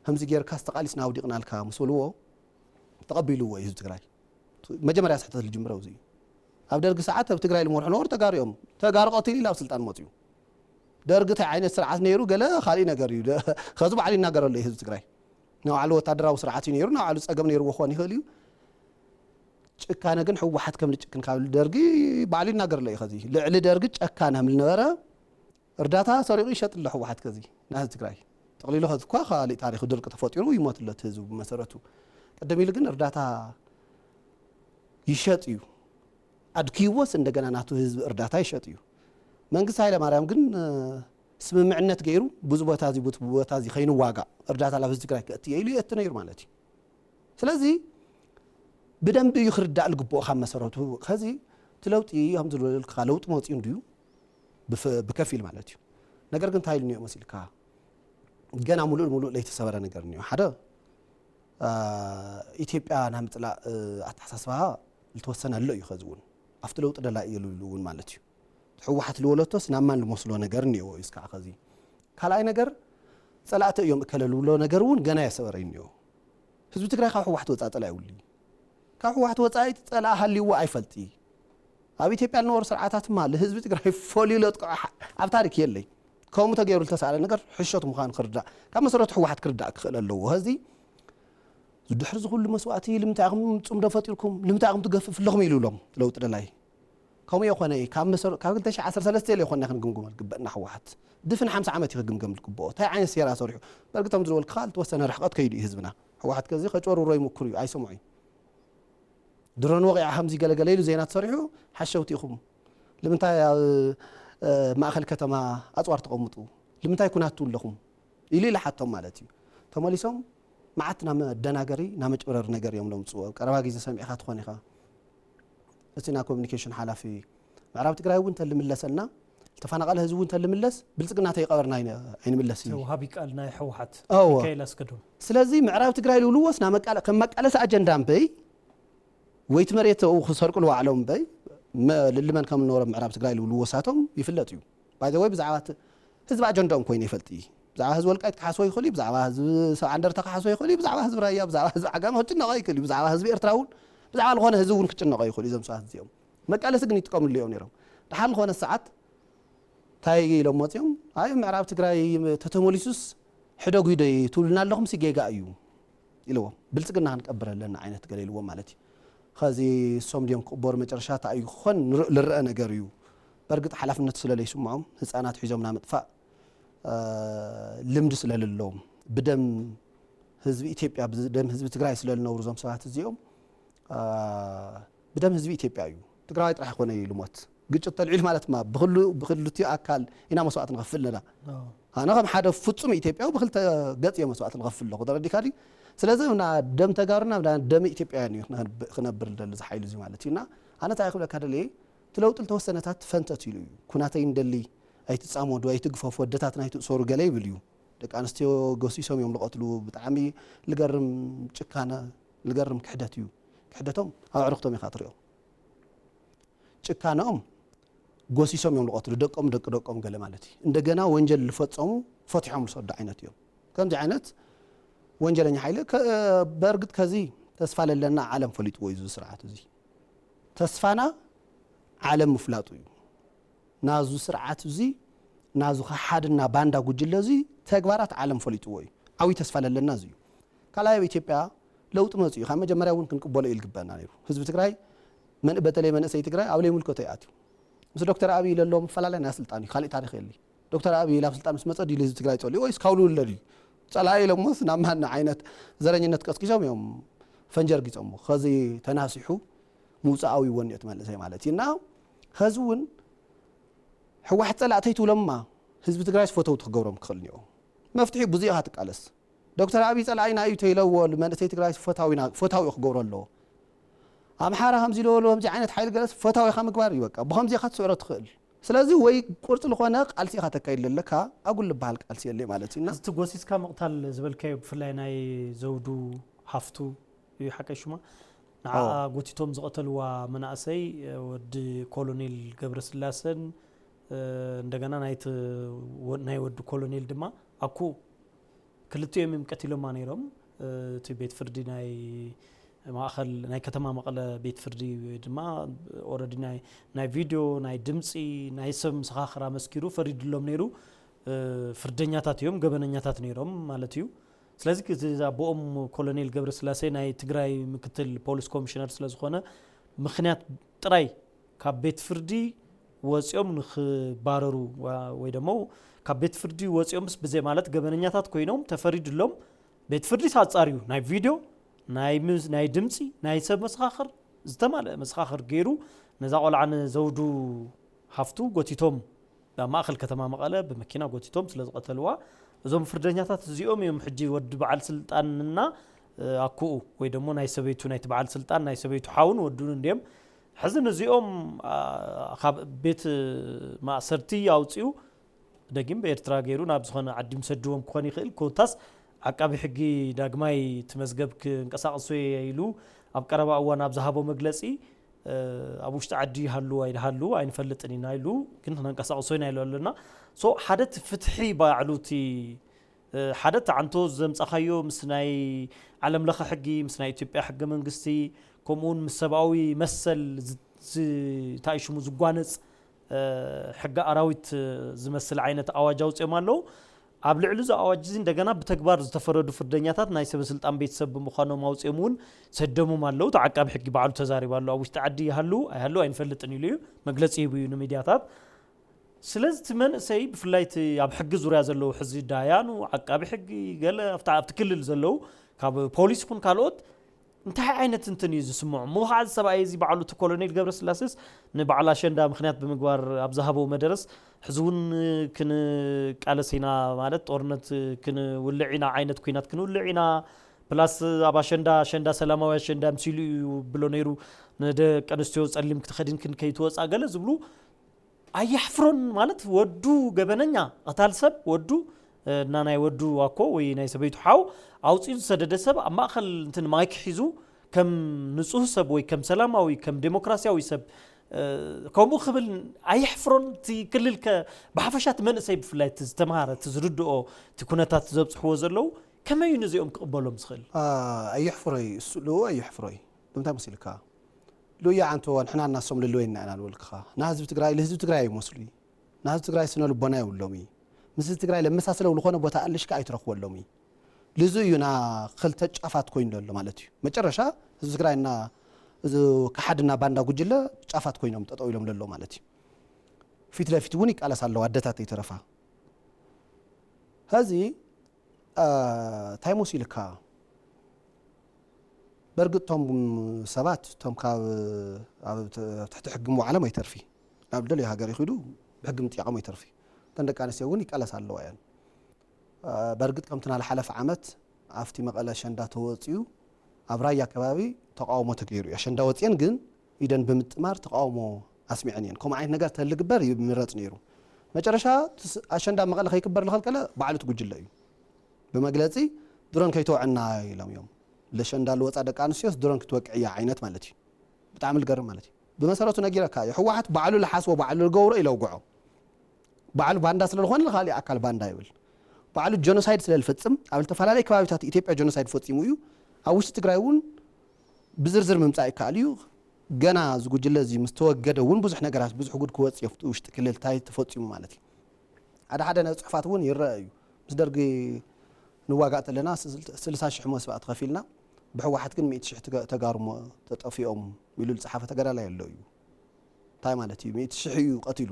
ከምዚ ጌርካ ዝተቃሊስና ኣውዲቕናልካ ምስ በልዎ ተቐቢልዎ እዩ ህዝቢ ትግራይ መጀመርያ ስሕተት ዝጅምረው እዚ እዩ ኣብ ደርጊ ሰዓት ኣብ ትግራይ ልመርሑ ነበሩ ተጋሩ እዮም ተጋሩ ቀቲሉ ኢሉ ኣብ ስልጣን መፅኡ ደርጊ እንታይ ዓይነት ስርዓት ነይሩ ገለ ካሊእ ነገር እዩ ከዚ ባዕሉ ይናገረሉ እዩ ህዝቢ ትግራይ ንባዕሉ ወታደራዊ ስርዓት እዩ ነይሩ ንባዕሉ ፀገም ነይርዎ ክኾን ይኽእል እዩ ጭካነ ግን ህወሓት ከም ልጭክን ካብ ደርጊ ባዕሉ ይናገር ኣሎ እዩ ከዚ ልዕሊ ደርጊ ጨካን ከም ልነበረ እርዳታ ሰሪቑ ይሸጥ ኣሎ ህወሓት ከዚ ናይ ህዝቢ ትግራይ ጠቕሊሉ ከዚ እኳ ካሊእ ታሪክ ድርቂ ተፈጢሩ ይሞት ኣሎ እቲ ህዝቢ ብመሰረቱ ቅድም ኢሉ ግን እርዳታ ይሸጥ እዩ ኣድክይዎስ እንደገና ናቱ ህዝቢ እርዳታ ይሸጥ እዩ መንግስቲ ሃይለማርያም ግን ስምምዕነት ገይሩ ብዙ ቦታ እዚ ብዙ ቦታ እዚ ከይንዋጋእ እርዳታ ላብ ህዝቢ ትግራይ ከእትየ ኢሉ የእቲ ነይሩ ማለት እዩ ስለዚ ብደንቢ እዩ ክርዳእ ልግብኦ ካብ መሰረቱ ከዚ እቲ ለውጢ ከም ዝለልካ ለውጢ መፂኡ እንድዩ ብከፊል ማለት እዩ ነገር ግን እንታይ ኢሉ እኒኦ መሲልካ ገና ሙሉእ ሙሉእ ለይተሰበረ ነገር እኒኦ ሓደ ኢትዮጵያ ናይ ምፅላእ ኣተሓሳስባ ዝተወሰነ ኣሎ እዩ ከዚ እውን ኣብቲ ለውጢ ደላ እዩ ልብሉ እውን ማለት እዩ ህወሓት ልወለቶስ ናብ ማን ልመስሎ ነገር እኒኦ እዩ እስካዕ ከዚ ካልኣይ ነገር ፀላእቲ እዮም እከለ ልብሎ ነገር እውን ገና የሰበረ እኒኦ ህዝቢ ትግራይ ካብ ህወሓት ወፃኢ ፀላ ይውሊ ካብ ህወሓት ወፃኢ ፀላ ሃልይዎ ኣይፈልጢ ኣብ ኢትዮጵያ ልነበሩ ስርዓታት ማ ልህዝቢ ትግራይ ፈልዩ ለጥቀዖ ኣብ ታሪክ የለይ ከምኡ ተገይሩ ልተሳእለ ነገር ሕሾት ምዃኑ ክርዳእ ካብ መሰረቱ ህወሓት ክርዳእ ክኽእል ኣለዎ ህዚ ድሕሪ ዝኩሉ መስዋእቲ ልምንታይ ኢኹም ፅምዶ ፈጢርኩም ልምንታይ ኢኹም ትገፍፍ ኣለኹም ኢሉ ኢሎም ለውጢ ደላይ ከምኡ የኾነ ካብ መሰረ ካብ ክልተ ሽሕ ዓሰርተ ሰለስተ ኢለ ይኾነ ክንግምግሞ ዝግበእና ህወሓት ድፍን ሓምሳ ዓመት እዩ ክግምገም ዝግብኦ እንታይ ዓይነት ሴራ ሰሪሑ በርግቶም ዝለወልክኻ ዝተወሰነ ርሕቀት ከይዱ እዩ ህዝብና ህወሓት ከዚ ከጨርሮ ይምክሩ እዩ ኣይሰምዑ እዩ ድሮን ወቂዓ ከምዚ ገለገለ ኢሉ ዜና ተሰሪሑ ሓሸውቲ ኢኹም ልምንታይ ኣብ ማእኸል ከተማ ኣፅዋር ተቐምጡ ልምንታይ ኩናት ትውለኹም ኢሉ ኢለ ሓቶም ማለት እዩ ተመሊሶም መዓት ናመደናገሪ ናመጭበረር ነገር እዮም ለምፅዎ ቀረባ ግዜ ሰሚዕካ ትኾን ኢኻ እቲ ናይ ኮሚኒኬሽን ሓላፊ ምዕራብ ትግራይ እውን ተልምለሰልና ዝተፈናቐለ ህዝቢ እውን ተልምለስ ብልፅግና ተይቀበርና ኣይንምለስ እዩ ወሃቢ ቃል ናይ ሕወሓት እወ ሚካኤል ኣስገዶም ስለዚ ምዕራብ ትግራይ ልብልዎስ ናመቃለ ከም መቃለሲ ኣጀንዳ እምበይ ወይ እቲ መሬት ኣብኡ ክሰርቁ ልዋዕሎም እምበይ ልልመን ከም ነበሮም ምዕራብ ትግራይ ልብልዎ ሳቶም ይፍለጥ እዩ ባይዘወይ ብዛዕባ ህዝቢ ኣጀንዳኦም ኮይኑ ይፈልጥ እዩ ብዛዕባ ህዝቢ ወልቃይት ክሓስቦ ይኽእል እዩ ብዛዕባ ህዝቢ ሰብ ዓንደርታ ክሓስቦ ይኽእል እዩ ብዛዕባ ህዝቢ ራያ ብዛዕባ ህዝቢ ዓጋመ ክጭነቐ ይኽእል እዩ ብዛዕባ ህዝቢ ኤርትራ እውን ብዛዕባ ህዝቢ ኤርትራ እውን ክጭነቐ ይኽእል እዩ እዞም ሰባት እዚኦም መቃለሲ ግን ይጥቀምሉ እዮም ነይሮም ድሓር ዝኾነ ሰዓት እንታይ ኢሎም መፅኦም ኣይ ምዕራብ ትግራይ ተተመሊሱስ ሕደጉ ዶ ትብሉና ኣለኹም ሲ ጌጋ እዩ ኢልዎም ብልፅግና ክንቀብር ኣለና ዓይነት ገለ ኢልዎም ማለት እዩ ኸዚ እሶም ድዮም ክቕበሩ መጨረሻ እንታይ እዩ ክኾን ዝረአ ነገር እዩ በርግጥ ሓላፍነት ስለ ለይስምዖም ህፃናት ሒዞም ናምጥፋእ ልምዲ ስለ ለለዎም ብደም ህዝቢ ኢትዮጵያ ብደም ህዝቢ ትግራይ ስለ ልነብሩ እዞም ሰባት እዚኦም ብደም ህዝቢ ኢትዮጵያ እዩ ትግራዋይ ጥራሕ ይኮነ እዩ ልሞት ግጭት ተልዒሉ ማለት ማ ብክልቲኡ ኣካል ኢና መስዋእቲ ንኸፍል ነዳ ኣነ ከም ሓደ ፍፁም ኢትዮጵያዊ ብክልተ ገፅ እየ መስዋእቲ ንኸፍል ኣለኹ ተረዲካ ድዩ ስለዚ ና ደም ተጋሩና ና ደም ኢትዮጵያውያን እዩ ክነብ- ክነብር ደሊ ዝሓይሉ እዚ ማለት እዩ እና ኣነ እንታይ ክብለካ ደልየ እቲ ለውጢ ዝተወሰነታት ፈንተት ኢሉ እዩ ኩናተይ እንደሊ ኣይትፃመዱ ኣይትግፈፉ ወደታትና ኣይትእሰሩ ገለ ይብል እዩ ደቂ ኣንስትዮ ገሲሶም እዮም ዝቐትሉ ብጣዕሚ ልገርም ጭካነ ልገርም ክሕደት እዩ ክሕደቶም ኣብ ኣዕሩኽቶም ኢኻ ትሪኦ ጭካነኦም ጎሲሶም እዮም ዝቐትሉ ደቆም ደቂ ደቆም ገለ ማለት እዩ እንደገና ወንጀል ዝፈፀሙ ፈትሖም ዝሰዱ ዓይነት እዮም ከምዚ ዓይነት ወንጀለኛ ሓይሊ በእርግጥ ከዚ ተስፋ ለለና ዓለም ፈሊጥዎ እዩ ስርዓት እዚ ተስፋና ዓለም ምፍላጡ እዩ ናዙ ስርዓት እዚ ናዙ ከሓድና ባንዳ ጉጅለ እዚ ተግባራት ዓለም ፈሊጥዎ እዩ። ዓብዪ ተስፋ ለለና እዚ እዩ። ካልኣይ ኣብ ኢትዮጵያ ለውጢ መፅኡ እዩ። ካብ መጀመርያ እውን ክንቅበሎ እዩ ዝግበአና ነይሩ። ህዝቢ ትግራይ መን-፣ በተለይ መንእሰይ ትግራይ ኣብ ለይምልከቶ እዩ ኣትዩ። ምስ ዶክተር ኣብይ ለሎ ምፈላለይ ናይ ስልጣን እዩ። ካሊእ ታሪኽ የለ። ዶክተር ኣብይ ናብ ስልጣን ምስ መፀ ድዩ ህዝቢ ትግራይ ፀልዩ ወይስ ካብሉ ውለድ እዩ? ፀላኢ ኢሎሞስ ናብ ማን ዓይነት ዘረኝነት ቀስቂሶም እዮም ፈንጀር ጊፆሞ። ከዚ ተናሲሑ ምውፃኣዊ ወኒኦ እቲ መንእሰይ ማለት እዩ። እና ህዝቢ እውን ህወሓት ፀላእተይ ትብሎማ ህዝቢ ትግራይ ፈተውቲ ክገብሮም ክኽእል እኒኦ። መፍትሒ ብዙ ኢኻ ትቃለስ። ዶክተር ኣብይ ፀላኢና እዩ ተይለዎ መንእሰይ ትግራይ ፈታዊና፣ ፈታዊ ክገብሮ ኣለዎ። ኣምሓራ ከምዚ ኢለዎ ከምዚ ዓይነት ሓይሊ ገለስ ፈታዊኻ ምግባር እዩ። በቃ ብኸምዚ ኢኻ ትስዕሮ ትኽእል። ስለዚ ወይ ቁርፂ ዝኾነ ቃልሲ ኢኻ ተካይድ ለለካ፣ ኣጉል ዝበሃል ቃልሲ የለ ማለት እዩ። እና እዚ ጎሲስካ ምቕታል ዝበልካዮ ብፍላይ ናይ ዘውዱ ሃፍቱ እዩ ሓቀይ ሹማ ንዓ ኦ። ጎቲቶም ዝቐተልዋ መናእሰይ ወዲ ኮሎኔል ገብረስላሰን እንደገና ናይቲ ወ- ናይ ወዲ ኮሎኔል ድማ ኣኩ ክልቲኦም እዮም ቀቲሎማ ነይሮም። እቲ ቤት ፍርዲ ናይ ማእኸል ናይ ከተማ መቐለ ቤት ፍርዲ ወይ ድማ ኦረዲ ናይ ናይ ቪድዮ ናይ ድምፂ ናይ ሰብ መሰኻኽር ኣመስኪሩ ፈሪድሎም ነይሩ። ፍርደኛታት እዮም፣ ገበነኛታት ነይሮም ማለት እዩ። ስለዚ እቲ ኣቦኦም ኮሎኔል ገብረስላሴ ናይ ትግራይ ምክትል ፖሊስ ኮሚሽነር ስለዝኾነ ምኽንያት ጥራይ ካብ ቤት ፍርዲ ወፂኦም ንኽባረሩ ዋ- ወይ ደሞ ካብ ቤት ፍርዲ ወፂኦምስ ብዘይ ማለት ገበነኛታት ኮይኖም ተፈሪድሎም ቤት ፍርዲ ሳፃር እዩ ናይ ቪድዮ ናይ ምስ- ናይ ድምፂ ናይ ሰብ መሰኻኽር ዝተማልአ መሰኻኽር ገይሩ ነዛ ቆልዓ ንዘውዱ ሃፍቱ ጎቲቶም ናብ ማእኸል ከተማ መቐለ ብመኪና ጎቲቶም ስለ ዝቐተልዋ እዞም ፍርደኛታት እዚኦም እዮም ሕጂ ወዲ በዓል ስልጣንና ኣኩኡ ወይ ደሞ ናይ ሰበይቱ ናይቲ በዓል ስልጣን ናይ ሰበይቱ ሓውን ወዱን እንዲዮም ሕዚ ነዚኦም ካብ ቤት ማእሰርቲ ኣውፅኡ ደጊም ብኤርትራ ገይሩ ናብ ዝኾነ ዓዲ ምሰድዎም ክኾን ይኽእል ኮታስ ዓቃቢ ሕጊ ዳግማይ ትመዝገብ ክንቀሳቀሶ ኢሉ ኣብ ቀረባ እዋን ኣብ ዝሃቦ መግለፂ ኣብ ውሽጢ ዓዲ ይሃሉ ኣይድሃሉ ኣይንፈልጥን ኢና ኢሉ ግን ክነንቀሳቅሶ ኢና ኢሉ ኣለና ሶ ሓደ እቲ ፍትሒ ባዕሉ እቲ ሓደ ተዓንቶ ዘምፃኻዮ ምስ ናይ ዓለም ለኸ ሕጊ ምስ ናይ ኢትዮጵያ ሕገ መንግስቲ ከምኡውን ምስ ሰብኣዊ መሰል እንታይ ሽሙ ዝጓነፅ ሕጊ ኣራዊት ዝመስል ዓይነት ኣዋጅ ኣውፅኦም ኣለዉ ኣብ ልዕሊ እዚ ኣዋጅ እዚ እንደገና ብተግባር ዝተፈረዱ ፍርደኛታት ናይ ሰበስልጣን ቤተሰብ ብምዃኖም ኣውፅኦም እውን ሰደሞም ኣለዉ እቲ ዓቃቢ ሕጊ ባዕሉ ተዛሪቡ ኣሎ ኣብ ውሽጢ ዓዲ ይሃሉ ኣይሃሉ ኣይንፈልጥን ኢሉ እዩ መግለፂ ሂቡ እዩ ንሚድያታት ስለዚ እቲ መንእሰይ ብፍላይ እቲ ኣብ ሕጊ ዙርያ ዘለዉ ሕዚ ዳያኑ ዓቃቢ ሕጊ ገለ ኣብቲ ክልል ዘለዉ ካብ ፖሊስ ይኹን ካልኦት እንታይ ዓይነት እንትን እዩ ዝስምዖ እሞ ከዓ እዚ ሰብኣይ እዚ በዓሉ እቲ ኮሎኔል ገብረስላሴስ ንበዓል ኣሸንዳ ምክንያት ብምግባር ኣብ ዝሃበው መደረስ ሕዚ እውን ክንቃለስ ኢና ማለት ጦርነት ክንውልዕ ኢና ዓይነት ኩናት ክንውልዕ ኢና ፕላስ ኣብ ኣሸንዳ ኣሸንዳ ሰላማዊ ኣሸንዳ ምሲሉ እዩ ብሎ ነይሩ ንደቂ ኣንስትዮ ፀሊም ክትኸዲን ክንከይትወፃ ገለ ዝብሉ ኣየሕፍሮን ማለት ወዱ ገበነኛ ቀታል ሰብ ወዱ እና ናይ ወዱ ዋኮ ወይ ናይ ሰበይቱ ሓው ኣውፅኡ ዝሰደደ ሰብ ኣብ ማእኸል እንትን ማይክ ሒዙ ከም ንፁህ ሰብ ወይ ከም ሰላማዊ ከም ዴሞክራሲያዊ ሰብ ከምኡ ክብል ኣየሕፍሮን እቲ ክልል ከ ብሓፈሻ እቲ መንእሰይ ብፍላይ እቲ ዝተምሃረ እቲ ዝርድኦ እቲ ኩነታት ዘብፅሕዎ ዘለዉ ከመይ እዩ ነዚኦም ክቕበሎም ዝኽእል ኣየሕፍሮይ እሱ ልኡ ኣየሕፍሮይ ብምንታይ መሲልካ ልኡያ ዓንቶ ንሕና እናሶም ልልወይና ኢና ንብል ክኻ ንህዝቢ ትግራይ ልህዝቢ ትግራይ ይመስሉ እዩ ንህዝቢ ትግራይ ስነ ልቦና የብሎም እዩ ምስ ህዝቢ ትግራይ ለመሳሰለው ልኾነ ቦታ ኣልሽካ ኣይትረኽበሎም እዩ ልዙ እዩ ና ክልተ ጫፋት ኮይኑ ዘሎ ማለት እዩ መጨረሻ ህዝቢ ትግራይ እና እዚ ክሓድና ባንዳ ጉጅለ ጫፋት ኮይኖም ጠጠው ኢሎም ለሎ ማለት እዩ ፊት ለፊት እውን ይቃለስ ኣለዋ ኣደታት ይተረፋ ሕዚ እንታይ መሲልካ በርግጥ ቶም ሰባት ቶም ካብ ኣብ ትሕቲ ሕጊ ምውዓሎም ኣይተርፊ ናብ ደልዩ ሃገር ይኽዱ ብሕጊ ምጥያቆም ኣይተርፊ እተን ደቂ ኣንስትዮ እውን ይቃለስ ኣለዋ እየን በርግጥ ከምቲ ናልሓለፈ ዓመት ኣብቲ መቐለ ሸንዳ ተወፅዩ ኣብ ራያ ከባቢ ተቃውሞ ተገይሩ እዩ ኣሸንዳ ወፅየን ግን ኢደን ብምጥማር ተቃውሞ ኣስሚዐን እየን ከምኡ ዓይነት ነገር ተልግበር ይምረፅ ነይሩ መጨረሻ ኣሸንዳ መቐለ ከይክበር ዝኸልከለ ባዕሉ እቲ ጉጅለ እዩ ብመግለፂ ድሮን ከይተወዐና ኢሎም እዮም ለሸንዳ ልወፃ ደቂ ኣንስትዮስ ድሮን ክትወቅዕ እያ ዓይነት ማለት እዩ ብጣዕሚ ልገርም ማለት እዩ ብመሰረቱ ነጊረካ እዩ ህወሓት ባዕሉ ልሓስቦ ባዕሉ ልገብሮ ኢለ ውግዖ ባዕሉ ባንዳ ስለ ዝኾነ ንኻሊእ ኣካል ባንዳ ይብል ባዕሉ ጀኖሳይድ ስለ ልፈፅም ኣብ ዝተፈላለዩ ከባቢታት ኢትዮጵያ ጀኖሳይድ ፈፂሙ እዩ ኣብ ውሽጢ ትግራይ እውን ብዝርዝር ምምፃእ ይከኣል እዩ ገና እዚ ጉጅለ እዚ ምስ ተወገደ እውን ብዙሕ ነገራት ብዙሕ ጉድ ክወፅእ እዩ ውሽጢ ክልል እንታይ ተፈፂሙ ማለት እዩ ሓደ ሓደ ናይ ፅሑፋት እውን ይረአ እዩ ምስ ደርጊ ንዋጋእ ተለና ስልሳ ሽሕ መስዋእቲ ከፊልና፣ ብሕወሓት ግን ሚእቲ ሽሕ ተጋሩ ተጠፊኦም ኢሉ ዝፀሓፈ ተጋዳላይ ኣሎ እዩ። እንታይ ማለት እዩ? ሚእቲ ሽሕ እዩ ቀቲሉ።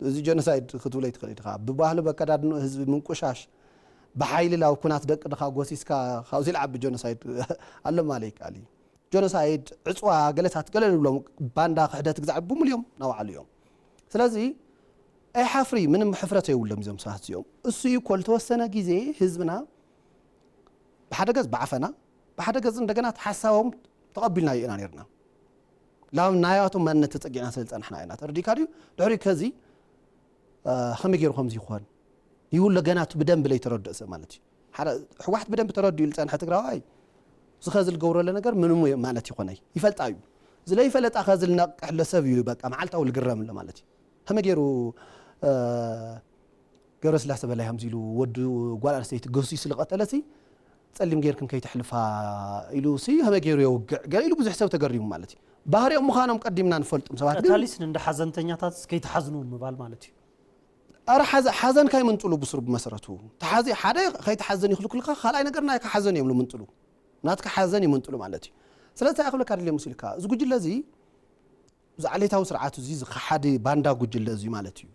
እዚ ጀኖሳይድ ክትብሎ ይትኽእል ኢኻ። ብባህሊ በከዳድንኡ ህዝቢ ምንቁሻሽ፣ ብሓይሊ ላብ ኩናት ደቂ ድኻ ጎሲስካ ካብዚ ልዓቢ ጀኖሳይድ ኣሎ ማለት ይከኣል እዩ። ጀኖሳይድ፣ ዕፅዋ፣ ገለታት ገለ ንብሎም ባንዳ ክሕደት ግዛዕ ብምሉ እዮም ናባዕሉ እዮም። ስለዚ ኣይሓፍሪ ምንም ሕፍረት የብሎም እዞም ሰባት እዚኦም። እሱ እዩ እኮ ልተወሰነ ግዜ ህዝብና ብሓደ ገጽ ብዓፈና ብሓደ ገጽ እንደገና እቲ ሓሳቦም ተቐቢልና ኢና ነርና። ላብ ናያቶም ማንነት ተጸጊዕና ስለ ዝጸናሕና ኢና። ተረዲእካ ድዩ? ድሕሪ ከዚ ከመይ ገይሩ ከምዚ ይኾን ይብሎ ገና እቲ ብደንብ ለይተረድኦ ሰብ ማለት እዩ። ሕዋሕት ብደንብ ተረዲኡ ዝጸንሐ ትግራዋይ እዚ ከዚ ልገብረለ ነገር ምንም ማለት ይኾነይ ይፈልጣ እዩ። ዝለይፈለጣ ከዚ ልነቅሕ ለሰብ እዩ በቃ መዓልታዊ ልግረምለ ማለት እዩ። ከመይ ገይሩ ገብረስላሰ በላይ ከምዚ ኢሉ ወዱ ጓል ኣንስተይቲ ገሲሱ ዝቐተለሲ ጸሊም ጌርክን ከይተሕልፋ ኢሉ ሲ ከመይ ገይሩ የውግዕ ገለ ኢሉ ብዙሕ ሰብ ተገሪሙ ማለት እዩ። ባህሪኦም ምዃኖም ቀዲምና ንፈልጡም ሰባት ግን ቀታሊስ ንእንዳ ሓዘንተኛታትስ ከይትሓዝኑ ምባል ማለት እዩ። ኣረ ሓዘ ሓዘን ካይምንጥሉ ብስሩ ብመሰረቱ ተሓዚ ሓደ ከይትሓዘን ይኽልኩልካ ካልኣይ ነገር ናይካ ሓዘን እዮም ልምንጥሉ ናትካ ሓዘን ይምንጥሉ ማለት እዩ። ስለዚ እንታይ ክብለካ ደልየ ምስ ኢልካ እዚ ጉጅለ እዚ እዚ ዓሌታዊ ስርዓት እዚ ዝኸሓደ ባንዳ ጉጅለ እዚ ማለት እዩ።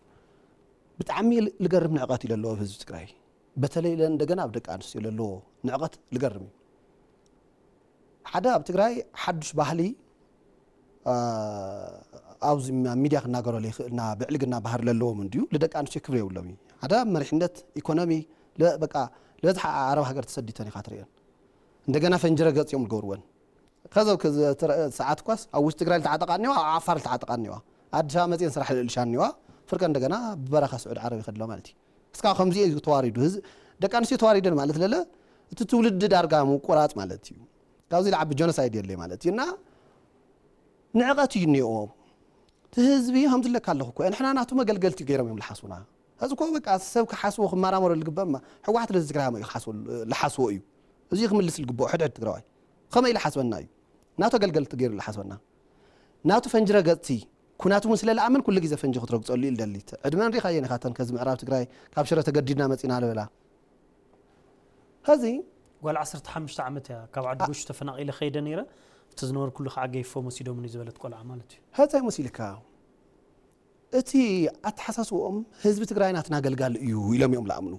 ብጣዕሚ ልገርም ንዕቀት እዩ ለለዎ ኣብ ህዝቢ ትግራይ በተለይ ለ እንደገና ኣብ ደቂ ኣንስትዮ ለለዎ ንዕቀት ልገርም እዩ። ሓደ ኣብ ትግራይ ሓዱሽ ባህሊ ኣብዚ ሚድያ ክናገረሉ ይኽእልና ብዕልግና ባህር ለለዎም እንድዩ ልደቂ ኣንስትዮ ክብሪ የብሎም እዩ። ሓደ ኣብ መሪሕነት ኢኮኖሚ በቃ ለበዝሓ ዓረብ ሃገር ተሰዲተን ኢኻ ትርእየን። እንደገና ፈንጂ ረገጽ እዮም ዝገብርወን። ከዚ ሰዓት እኳስ ኣብ ውሽጢ ትግራይ ልተዓጠቃ እኒዋ ኣብ ዓፋር ልተዓጠቃ እኒዋ ኣዲስ ኣበባ መፅየን ስራሕ ልእልሻ እኒዋ ፍርቀ እንደገና ብበረኻ ስዑድ ዓረብ ይኸድሎ ማለት እዩ። እስካ ከምዚ እዩ ተዋሪዱ ህዝ ደቂ ኣንስትዮ ተዋሪደን ማለት ለለ እቲ ትውልዲ ዳርጋ ምቁራፅ ማለት እዩ። ካብዚ ለዓቢ ጆኖሳይድ የለ ማለት እዩ እና ንዕቐት እዩ እኒኦ። እቲ ህዝቢ ከምዚ ለካ ኣለኹ እኮ ንሕና ናቱ መገልገልቲ ገይሮም እዮም ልሓስቡና። ሕዚ እኮ በቃ ሰብ ክሓስቦ ክመራመሮ ልግበማ ሕወሓት ለዚ ትግራይ እዩ ክሓስቦ ልሓስቦ እዩ። እዚ ክምልስ ልግብኦ ሕድሕድ ትግራዋይ ከመይ ኢሉ ሓስበና እዩ? ናቱ ኣገልገልቲ ገይሩ ኢሉ ሓስበና። ናቱ ፈንጂ ረገፅቲ ኩናት እውን ስለ ልኣምን ኩሉ ግዜ ፈንጂ ክትረግፀሉ እዩ ልደሊ። ዕድመን ሪኻየን ኢኻ ተን ከዚ ምዕራብ ትግራይ ካብ ሽረ ተገዲድና መፂና ልበላ። ሕዚ ጓል ዓሰርተ ሓሙሽተ ዓመት እያ ካብ ዓዲ ጎሹ ተፈናቒለ ከይደ ነይረ እቲ ዝነበርኩሉ ከዓ ገይፎም ወሲዶምኒ ዝበለት ቆልዓ ማለት እዩ። ሕዚ መሲልካ እቲ ኣተሓሳስብኦም ህዝቢ ትግራይ ናትና ኣገልጋሊ እዩ ኢሎም እዮም ልኣምኑ።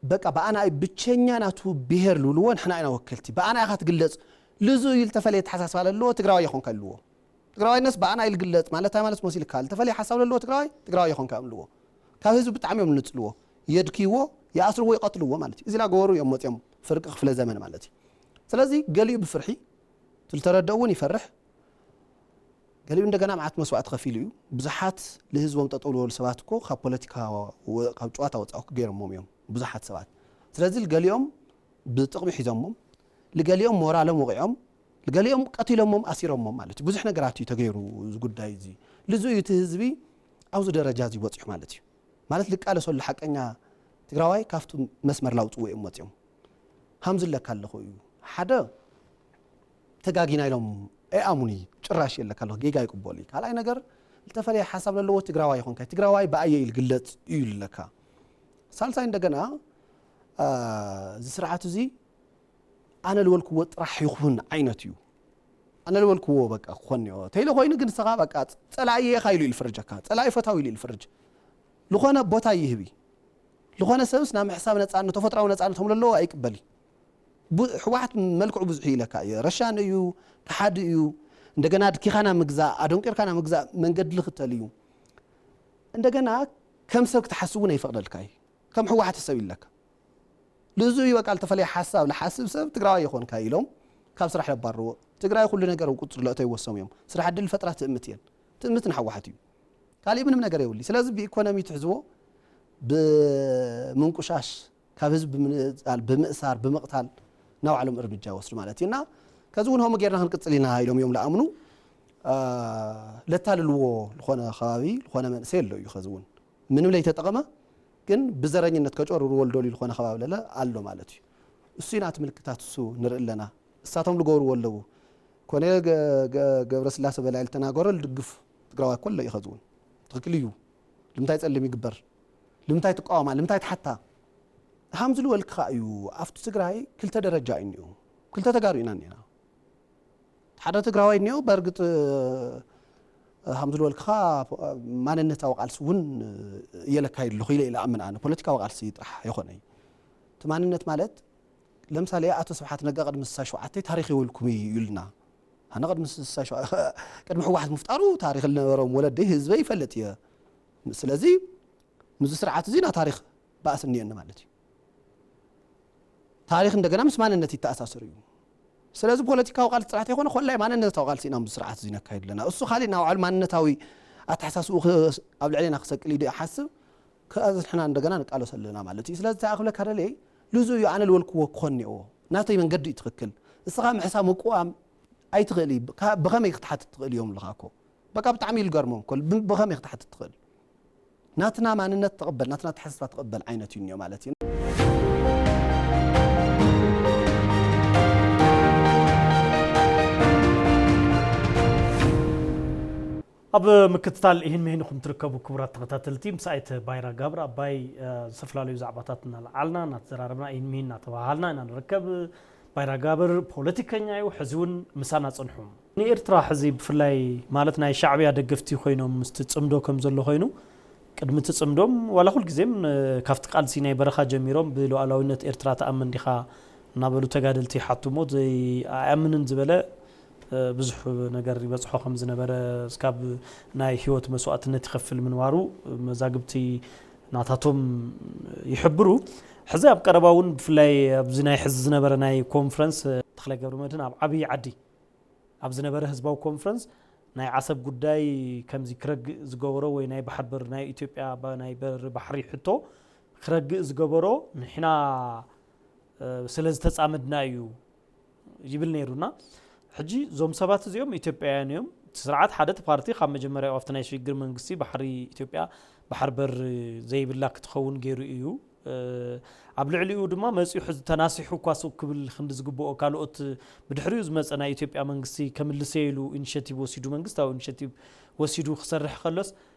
በቃ ብኣና ብቸኛ ናቱ ብሄር ልብልዎ ንሕና ኢና ወከልቲ ብኣና ኢኻ ትግለፅ ልዙ እዩ ልተፈለየ ኣተሓሳስባ ለለዎ ትግራዋይ ይኾንካ ልዎ። ትግራዋይነስ ብኣና እዩ ልግለፅ ማለት እንታይ ማለት መሲልካ ልተፈለየ ሓሳብ ለለዎ ትግራዋይ ትግራዋይ ይኾንካ እዮም ልዎ። ካብ ህዝቢ ብጣዕሚ እዮም ልንፅልዎ የድክይዎ ይኣስርዎ ይቐትልዎ ማለት እዩ። እዚ ላገበሩ እዮም መፅኦም ፍርቂ ክፍለ ዘመን ማለት እዩ። ስለዚ ገሊኡ ብፍርሒ ትልተረደእ እውን ይፈርሕ። ገሊኡ እንደገና መዓት መስዋእቲ ከፊሉ እዩ። ብዙሓት ልህዝቦም ጠጠው ዝበሉ ሰባት እኮ ካብ ፖለቲካ ካብ ጨዋታ ወፃእኩ ገይሮሞም እዮም ብዙሓት ሰባት። ስለዚ ልገሊኦም ብጥቕሚ ሒዞሞም፣ ልገሊኦም ሞራሎም ወቂዖም፣ ልገሊኦም ቀቲሎሞም ኣሲሮሞም ማለት እዩ። ብዙሕ ነገራት እዩ ተገይሩ እዚ ጉዳይ እዚ። ልዙ እዩ እቲ ህዝቢ ኣብዚ ደረጃ እዚ በፂሑ ማለት እዩ። ማለት ልቃለሰሉ ሓቀኛ ትግራዋይ ካብቲ መስመር ላውፅዎ እዮም መፅኦም። ሃምዚ ለካ ኣለኹ እዩ ሓደ ተጋጊና ኢሎም ኣይኣሙኒ ጭራሽ የለካ ኣለኹ ጌጋ ይቅበሉ እዩ። ካልኣይ ነገር ዝተፈለየ ሓሳብ ለለዎ ትግራዋይ ይኾንካ ትግራዋይ ብኣየ ኢል ግለፅ እዩ ለካ። ሳልሳይ እንደገና እዚ ስርዓት እዚ ኣነ ልበልክዎ ጥራሕ ይኹን ዓይነት እዩ። ኣነ ልበልክዎ በቃ ክኾን እኒኦ ተይለ ኮይኑ ግን ንስኻ በቃ ፀላእየ ኢኻ ኢሉ ኢልፍርጀካ ፀላኢ ፈታው ኢሉ ኢልፍርጅ ልኾነ ቦታ ይህቢ ዝኾነ ሰብስ ናብ ምሕሳብ ነፃነት ተፈጥራዊ ነፃነቶም ለለዎ ኣይቅበል እዩ። ህወሓት መልክዑ ብዙሕ ኢለካ እዩ ረሻን እዩ ክሓዲ እዩ። እንደገና ድኪኻና ምግዛእ ኣደንቂርካና ምግዛእ መንገዲ ልኽተል እዩ። እንደገና ከም ሰብ ክትሓስብ እውን ኣይፈቕደልካ እዩ። ከም ህወሓት ሰብ ኢለካ ልዙ እዩ በቃ ልተፈለየ ሓሳብ ልሓስብ ሰብ ትግራዋይ ይኾንካ ኢሎም ካብ ስራሕ ለባርዎ። ትግራይ ኩሉ ነገር ቁፅሪ ለእቶ ይወሰሙ እዮም። ስራሕ ዕድል ፈጥራ ትእምት እየን። ትእምት ንሓወሓት እዩ። ካሊእ ምንም ነገር የብሉ። ስለዚ ብኢኮኖሚ ትሕዝዎ ብምንቁሻሽ ካብ ህዝቢ ብምንፃል ብምእሳር ብምቕታል ናባዕሎም እርምጃ ይወስዱ ማለት እዩ እና ከዚ እውን ሆሞ ጌርና ክንቅፅል ኢና ኢሎም እዮም ለኣምኑ። ለታልልዎ ዝኾነ ከባቢ ዝኾነ መንእሰይ ኣሎ እዩ ከዚ እውን ምንም ለይተጠቐመ ግን ብዘረኝነት ከጨርርዎ ልደልዩ ዝኾነ ከባቢ ለለ ኣሎ ማለት እዩ። እሱ ኢና እቲ ምልክታት እሱ ንርኢ ኣለና። እሳቶም ልገብርዎ ኣለዉ። ኮነ ገብረስላሰ በላይ ልተናገሮ ልድግፍ ትግራዋይ ኮሎ እዩ ከዚ እውን ትኽክል እዩ። ልምንታይ ፀልም ይግበር ንምንታይ ትቃወማ? ንምንታይ ትሓታ? ሃም ዝልወልካ እዩ። ኣብቲ ትግራይ ክልተ ደረጃ እዩ እኒኦ። ክልተ ተጋሩ ኢና እኒና። ሓደ ትግራዋይ እኒኦ፣ በእርግጥ ሃም ዝልወልካ ማንነታዊ ቃልሲ እውን እየለካይድ ኣለኹ ኢለ ኢለ ኣምን። ኣነ ፖለቲካዊ ቃልሲ ጥራሕ ይኾነ እዩ። እቲ ማንነት ማለት ለምሳሌ ኣቶ ስብሓት ነጋ ቅድሚ ስሳ ሸውዓተ ታሪኽ የወልኩም እዩ ይብልና። ኣነ ቅድሚ ስሳ ሸውዓተ ቅድሚ ህወሓት ምፍጣሩ ታሪኽ ዝነበሮም ወለደይ ህዝበ ይፈልጥ እየ። ስለዚ ምስዚ ስርዓት እዚና ታሪኽ ባእስ እኒአኒ ማለት እዩ። ታሪኽ እንደገና ምስ ማንነት ይተኣሳሰር እዩ። ስለዚ ፖለቲካዊ ቃልሲ ጥራሕ ተይኮነ ኮላይ ማንነታዊ ቃልሲ ኢና ምስዚ ስርዓት እዚ ነካይድ ኣለና። እሱ ካሊእ ናብ ባዕሉ ማንነታዊ ኣተሓሳስኡ ክ- ኣብ ልዕሌና ክሰቅል እዩ ይሓስብ ከዚ ንሕና እንደገና ንቃለስ ኣለና ማለት እዩ። ስለዚ እንታይ ክብለካ ደልየ ልዙ እዩ ኣነ ልወልክዎ ክኾን እኒኦ ናተይ መንገዲ እዩ ትኽክል። እስኻ ምሕሳ ምቁዋም ኣይትኽእል እዩ። ብከመይ ክትሓትት ትኽእል እዮም ኣለኻ እኮ በቃ ብጣዕሚ እዩ ልገርሞም እኮ ብ- ብኸመይ ክትሓትት ትኽእል ናትና ማንነት ትቕበል ናትና ኣተሓሳስባ ትቕበል ዓይነት እዩ እኒኦ ማለት እዩ። ኣብ ምክትታል ይህን ምሂን ኢኹም ትርከቡ ክቡራት ተኸታተልቲ። ምስ ኣይተ ባይራ ጋብር ኣባይ ዝተፈላለዩ ዛዕባታት እናለዓልና እናተዘራረብና ይህን ምሂን እናተባሃልና ኢና ንርከብ። ባይራ ጋብር ፖለቲከኛ እዩ። ሕዚ እውን ምሳና ጸንሑ። ንኤርትራ ሕዚ ብፍላይ ማለት ናይ ሻዕብያ ደገፍቲ ኮይኖም ምስቲ ጽምዶ ከም ዘሎ ኮይኑ ቅድሚ እቲ ጽምዶም ዋላ ኩል ግዜም ካብቲ ቃልሲ ናይ በረኻ ጀሚሮም ብሉዓላዊነት ኤርትራ ትኣምን ዲኻ እናበሉ ተጋደልቲ ይሓቱ እሞ ዘይኣምንን ዝበለ ብዙሕ ነገር ይበፅሖ ከም ዝነበረ እስካብ ናይ ህይወት መስዋእትነት ይኸፍል ምንባሩ መዛግብቲ ናታቶም ይሕብሩ። ሕዚ ኣብ ቀረባ እውን ብፍላይ ኣብዚ ናይ ሕዚ ዝነበረ ናይ ኮንፈረንስ ተኽላይ ገብረመድህን ኣብ ዓብዪ ዓዲ ኣብ ዝነበረ ህዝባዊ ኮንፈረንስ ናይ ዓሰብ ጉዳይ ከምዚ ክረግእ ዝገበሮ ወይ ናይ ባሕር በር ናይ ኢትዮጵያ ናይ በር ባሕሪ ሕቶ ክረግእ ዝገበሮ ንሕና ስለ ዝተፃመድና እዩ ይብል ነይሩና። ሕጂ እዞም ሰባት እዚኦም ኢትዮጵያውያን እዮም። እቲ ስርዓት ሓደ እቲ ፓርቲ ካብ መጀመርያኡ ኣብቲ ናይ ሽግግር መንግስቲ ባሕሪ ኢትዮጵያ ባሕር በር ዘይብላ ክትኸውን ገይሩ እዩ። ኣብ ልዕሊኡ ድማ መፂኡ ሕዚ ተናሲሑ እኳ ሱቅ ክብል ክንዲ ዝግብኦ ካልኦት ብድሕሪኡ ዝመፀ ናይ ኢትዮጵያ መንግስቲ ከምልሰ ኢሉ ኢኒሽቲቭ ወሲዱ መንግስታዊ ኢኒሽቲቭ ወሲዱ ክሰርሕ ከሎስ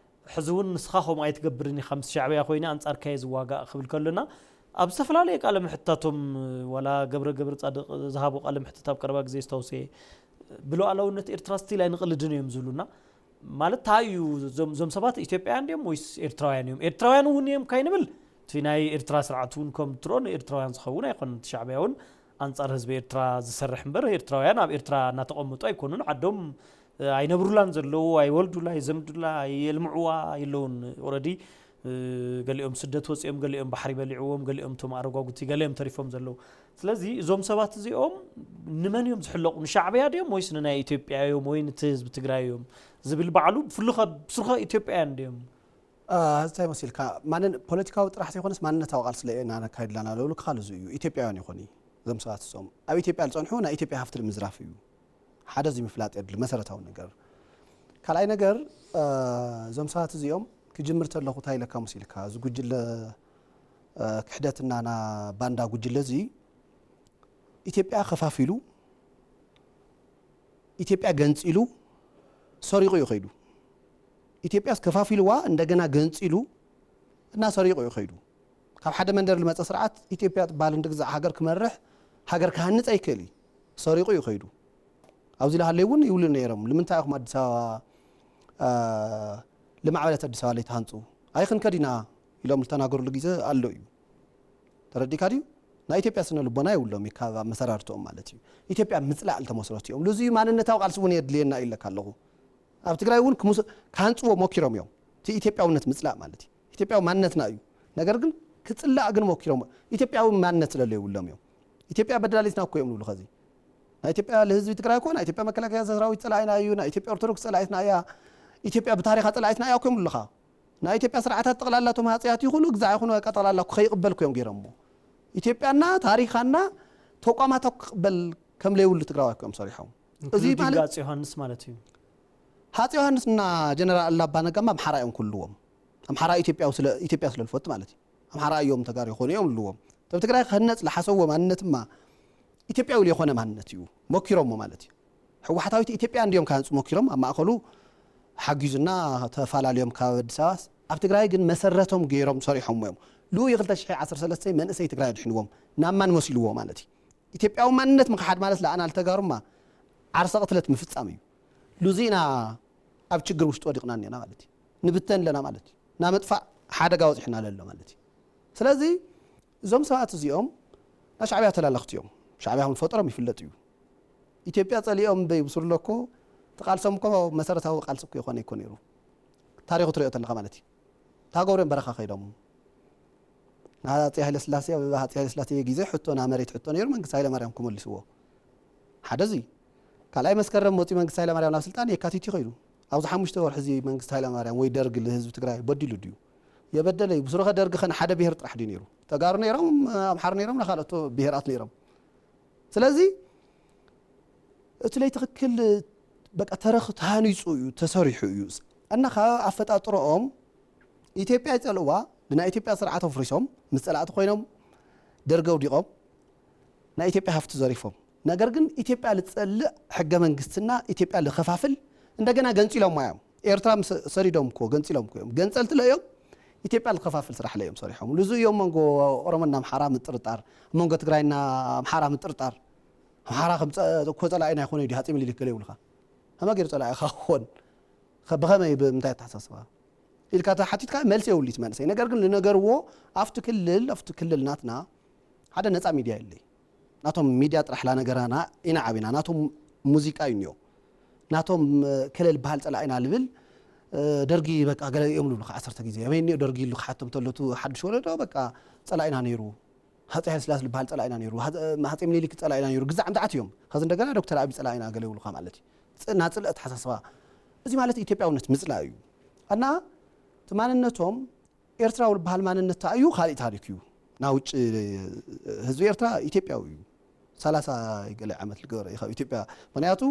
ሕዚ እውን ንስኻ ከምኡ ኣይትገብርን ኢኻ ምስ ሻዕብያ ኮይነ ኣንፃርካየ ዝዋጋእ ክብል ከሎና ኣብ ዝተፈላለየ ቃለ ምሕትታቶም ዋላ ገብረ ገብረ ፃድቅ ዝሃቦ ቃለ ምሕትት ኣብ ቀረባ ግዜ ዝተውሰየ ብሉዓላውነት ኤርትራ ስቲል ኣይንቕልድን እዮም ዝብሉና ማለት እንታይ እዩ እዞም ሰባት ኢትዮጵያውያን ድዮም ወይስ ኤርትራውያን እዮም ኤርትራውያን እውን እዮም ካይንብል እቲ ናይ ኤርትራ ስርዓት እውን ከም ትሮ ንኤርትራውያን ዝኸውን ኣይኮነን እቲ ሻዕብያ እውን ኣንፃር ህዝቢ ኤርትራ ዝሰርሕ እምበር ኤርትራውያን ኣብ ኤርትራ እናተቐመጡ ኣይኮኑን ዓዶም ኣይነብሩላን ዘለዉ ኣይወልዱላ ኣይዘምዱላ ኣየልምዕዋ የለውን ኦረዲ ገሊኦም ስደት ወፂኦም ገሊኦም ባሕሪ በሊዕዎም ገሊኦም ቶም ኣረጓጉቲ ገሊኦም ተሪፎም ዘለዉ ስለዚ እዞም ሰባት እዚኦም ንመን እዮም ዝሕለቑ ንሻዕብያ ድዮም ወይስ ንናይ ኢትዮጵያ እዮም ወይ ንቲ ህዝቢ ትግራይ እዮም ዝብል ባዕሉ ብፍሉ ከ ብስርኸ ኢትዮጵያውያን ድዮም እንታይ መሲልካ ማንን ፖለቲካዊ ጥራሕ ዘይኮነስ ማንነታዊ ቃልሲ ለና ነካይድ ኣለና ለብሉ ክኻል እዚ እዩ ኢትዮጵያውያን ይኾን እዞም ሰባት እሶም ኣብ ኢትዮጵያ ዝፀንሑ ናይ ኢትዮጵያ ሃፍቲ ንምዝራፍ እዩ ሓደ እዚ ምፍላጥ የድሊ መሰረታዊ ነገር ካልኣይ ነገር እዞም ሰባት እዚኦም ክጅምር ተለኹ እንታይ ኢለካ መሲልካ እዚ ጉጅለ ክሕደትና ና ባንዳ ጉጅለ እዚ ኢትዮጵያ ከፋፊሉ ኢትዮጵያ ገንፂሉ ሰሪቑ እዩ ከይዱ። ኢትዮጵያስ ከፋፊልዋ እንደገና ገንፂሉ እና ሰሪቑ እዩ ከይዱ። ካብ ሓደ መንደር ዝመፀ ስርዓት ኢትዮጵያ ትበሃል እንድግዛእ ሃገር ክመርሕ ሃገር ክሃንፅ ኣይክእል እዩ። ሰሪቑ እዩ ከይዱ። ኣብዚ ዝሃለዩ እውን ይብሉ ነይሮም ንምንታይ ኢኹም ኣዲስ ኣበባ ልማዕበለት ኣዲስ ኣበባ ለይትሃንፁ ኣይክንከድ ኢና ኢሎም ዝተናገሩሉ ግዜ ኣሎ እዩ። ተረዲእካ ድዩ? ናይ ኢትዮጵያ ስነ ልቦና የብሎም ካብ ኣመሰራርትኦም ማለት እዩ። ኢትዮጵያ ምፅላእ ዝተመስረቱ እዮም። ልዙ ማንነታዊ ቃልሲ እውን የድልየና ኢለካ ኣለኹ። ኣብ ትግራይ እውን ክሃንፅዎ ሞኪሮም እዮም። እቲ ኢትዮጵያውነት ምፅላእ ማለት እዩ። ኢትዮጵያዊ ማንነትና እዩ። ነገር ግን ክፅላእ ግን ሞኪሮም ኢትዮጵያዊ ማንነት ስለለ የብሎም እዮም። ኢትዮጵያ በዳሊትና እኮ እዮም ንብሉ ከዚ ናይ ኢትዮጵያ ልህዝቢ ትግራይ እኮ ናይ ኢትዮጵያ መከላከያ ሰራዊት ፀላኢና እዩ ናይ ኢትዮጵያ ኦርቶዶክስ ፀላኢትና እያ ኢትዮጵያ ብታሪካ ፀላኢትና እያ እኮ ይብሉካ ናይ ኢትዮጵያ ስርዓታት ጠቕላላ እቶም ሃፀያት ይኹኑ ግዛዕ ይኹኑ በቃ ጠቕላላ እኮ ከይቕበል እኮ እዮም ገይሮምዎ ኢትዮጵያና ታሪካና ተቋማታ ክቕበል ከም ለይብሉ ትግራዋይ እኮ እዮም ሰሪሖም እዚ ማለት ዮሃንስ ማለት እዩ ሃፀ ዮሃንስ እና ጀነራል ኣላባ ነጋማ ኣምሓራ እዮም ክልዎም ኣምሓራ ኢትዮጵያ ስለ ዝፈቱ ማለት እዩ ኣምሓራ እዮም ተጋሩ ይኾኑ እዮም ልዎም እቶም ትግራይ ክህነፅ ዝሓሰብዎ ማንነትማ ኢትዮጵያዊ ለይኾነ ማንነት እዩ ሞኪሮሞ ማለት እዩ ህወሓታዊት ኢትዮጵያ እንዲዮም ክሃንፁ ሞኪሮም ኣብ ማእኸሉ ሓጊዙና ተፈላለዮም ካብ ኣዲስ ኣበባስ ኣብ ትግራይ ግን መሰረቶም ገይሮም ሰሪሖም እዮም። ሉ የ ክልተ ሽሕ ዓሰርተ ሰለስተ መንእሰይ ትግራይ ኣድሕንዎም ናብ ማን መሲልዎ ማለት እዩ። ኢትዮጵያዊ ማንነት ምክሓድ ማለት ለኣና ልተጋሩማ ዓርሰ ቅትለት ምፍጻም እዩ። ሉዚ ኢና ኣብ ችግር ውሽጢ ወዲቕና እኒና ማለት እዩ። ንብተን ኣለና ማለት እዩ። ናብ ምጥፋእ ሓደጋ ወፂሕና ለሎ ማለት እዩ። ስለዚ እዞም ሰባት እዚኦም ናይ ሻዕብያ ተላለኽቲ እዮም። ሻዕብያ ከም ዝፈጠሮም ይፍለጥ እዩ። ኢትዮጵያ ጸሊኦም እምበይ ብሱር ኣለኮ ተቃልሶም እኮ መሰረታዊ ቃልሲ እኮ ይኾነ ይኮ ነይሩ። ታሪኹ ትሪኦ ተለኻ ማለት እዩ። ታጎብሬን በረኻ ከይዶም። ሃፀይ ሃይለስላሴ፣ ኣብ ሃፀይ ሃይለስላሴ ግዜ ሕቶ ና መሬት ሕቶ ነይሩ፣ መንግስቲ ሃይለማርያም ክመልስዎ። ሓደ እዚ። ካልኣይ መስከረም መፂኡ መንግስቲ ሃይለማርያም ናብ ስልጣን የካቲት እዩ ከይዱ። ኣብዚ ሓሙሽተ ወርሒ እዚ መንግስቲ ሃይለማርያም ወይ ደርግ ንህዝቢ ትግራይ በዲሉ ድዩ? የበደለ እዩ። ብስሩ ከ ደርግ ከ ንሓደ ብሄር ጥራሕ ድዩ ነይሩ? ተጋሩ ነይሮም፣ ኣምሓሩ ነይሮም፣ ናካልኦት ብሄራት ነይሮም። ስለዚ እቲ ለይ ትኽክል በቃ ተረኽ ተሃኒፁ እዩ፣ ተሰሪሑ እዩ። እና ካብ ኣፈጣጥሮኦም ኢትዮጵያ ይፀልእዋ፣ ብናይ ኢትዮጵያ ስርዓት ኣፍሪሶም ምስ ፀላእቲ ኮይኖም ደርገ ውዲቖም ናይ ኢትዮጵያ ሃፍቲ ዘሪፎም። ነገር ግን ኢትዮጵያ ልፀልእ ሕገ መንግስትና ኢትዮጵያ ልኸፋፍል እንደገና ገንፂሎማ እዮም። ኤርትራ ምስ ሰሪዶም እኮ ገንፂሎም እኮ እዮም። ገንፀልቲ ለ እዮም። ኢትዮጵያ ልኸፋፍል ስራሕ ለ እዮም ሰሪሖም። ልዙ እዮም መንጎ ኦሮሞና ኣምሓራ ምጥርጣር፣ መንጎ ትግራይና ኣምሓራ ምጥርጣር። ኣምሓራ ከም ፀ-፣ እኮ ፀላኢና ይኾነ ድዩ? ሃፀይ ምኒልክ ገለ ይብሉኻ። ከመይ ገይሩ ፀላኢኻ ክኾን? ከ-፣ ብኸመይ ብምንታይ ኣተሓሳስባ? ኢልካ ተሓቲትካ መልሲ የብሉ እቲ መንእሰይ። ነገር ግን ልነገርዎ ኣብቲ ክልል፣ ኣብቲ ክልል ናትና ሓደ ነፃ ሚድያ የለይ። ናቶም ሚድያ ጥራሕ ላነገራና ኢና ዓቢና። ናቶም ሙዚቃ እዩ እኒኦ። ናቶም፣ እ፣ ከለል በሃል ፀላኢና ልብል፣ እ፣ ደርጊ በቃ ገለ እዮም ልብሉኻ ዓሰርተ ግዜ። ኣበይ እኒኦ ደርጊ ኢሉ ክሓቶም ተሎ እቲ ሓድሽ ወለዶ በቃ ፀላኢና ነይሩ። ሃፀይ ሃይለስላሴ ልበሃል ፀላኢና ነይሩ። ሃፀ-፣ ሃፀይ ምኒልክ ፀላኢና ነይሩ። ግዛዕ ምትዓት እዮም። ከዚ እንደገና ዶክተር ኣቢ ፀላኢና ገለ ይብሉኻ ማለት እዩ። ጽ-፣ ናፅልእ ኣተሓሳስባ። እዚ ማለት ኢትዮጵያውነት ምፅላእ እዩ። እና እቲ ማንነቶም ኤርትራዊ ልበሃል ማንነት እዩ፣ ካልእ ታሪክ እዩ። ናብ ውጭ ህዝቢ ኤርትራ ኢትዮጵያዊ እዩ። ሰላሳ ገለ ዓመት ልገበረ እዩ ካብ ኢትዮጵያ። ምኽንያቱ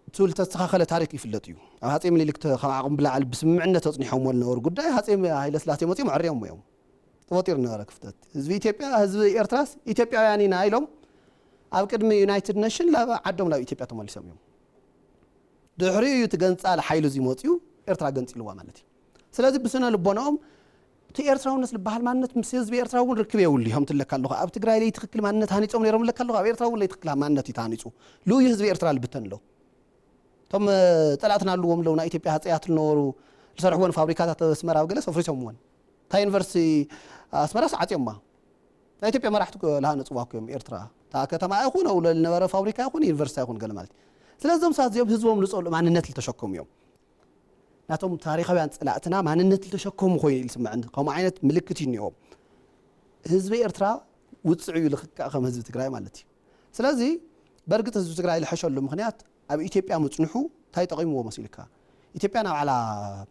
እቲ ዝተስተኻኸለ ታሪክ ይፍለጥ እዩ። ኣብ ሃፀይ ምኒልክ ተ-፣ ካብ ዓቕሚ ብላዕሊ ብስምምዕነት ተፅኒሖምዎ ዝነበሩ ጉዳይ ሃፀይ ሃይለስላሴ መፂኦም ኣዕርዮምዎ እዮም። ተፈጢሩ ዝነበረ ክፍተት። ህዝቢ ኢትዮጵያ፣ ህዝቢ ኤርትራስ ኢትዮጵያውያን ኢና ኢሎም ኣብ ቅድሚ ዩናይትድ ኔሽን ላብ ዓዶም ናብ ኢትዮጵያ ተመሊሶም እዮም። ድሕሪኡ እዩ እቲ ገንጻል ሓይሉ እዚ መፂኡ ኤርትራ ገንፂልዋ ማለት እዩ። ስለዚ ብስነ ልቦናኦም እቲ ኤርትራውነት ዝበሃል ማንነት ምስ ህዝቢ ኤርትራ እውን ርክብ የብሉ እዮም ትለካ ኣለኹ። ኣብ ትግራይ ለይ ትኽክል ማንነት ሃኒፆም ነይሮም ለካ ኣለኹ። ኣብ ኤርትራ እውን ለይ ትኽክል ማንነት እዩ ተሃኒፁ። ልኡዩ ህዝቢ ኤርትራ ልብተን ኣሎ። እቶም፣ እ፣ ጸላእትና ኣለዎም ኣለዉ፣ ናይ ኢትዮጵያ ሃጸያት ዝነበሩ ዝሰርሕዎን ፋብሪካታት ኣብ ኣስመራ ኣብ ገለ ሰፍሪሶምዎን። እታ ዩኒቨርሲቲ ኣስመራስ ዓጽዮማ። ናይ ኢትዮጵያ መራሕቲ እኮ ዝሃነጽዋ እኮ እዮም ኤርትራ። እታ ከተማ ይኹን፣ ኣብኡ ዝነበረ ፋብሪካ ይኹን፣ ዩኒቨርሲቲ ይኹን ገለ ማለት እዩ። ስለዚ እዞም ሰባት እዚኦም ህዝቦም ዝጸልኡ ማንነት ዝተሸከሙ እዮም። ናቶም ታሪኻውያን ጸላእትና ማንነት ዝተሸከሙ ኮይኑ እዩ ዝስምዐኒ። ከምኡ ዓይነት ምልክት እዩ እኒኦም። ህዝቢ ኤርትራ ውጽዕ እዩ ልኽካእ ከም ህዝቢ ትግራይ ማለት እዩ። ስለዚ በርግጥ ህዝቢ ትግራይ ዝሐሸሉ ምኽንያት ኣብ ኢትዮጵያ ምጽንሑ እንታይ ጠቒምዎ መሲልካ? ኢትዮጵያ ናይ ባዕላ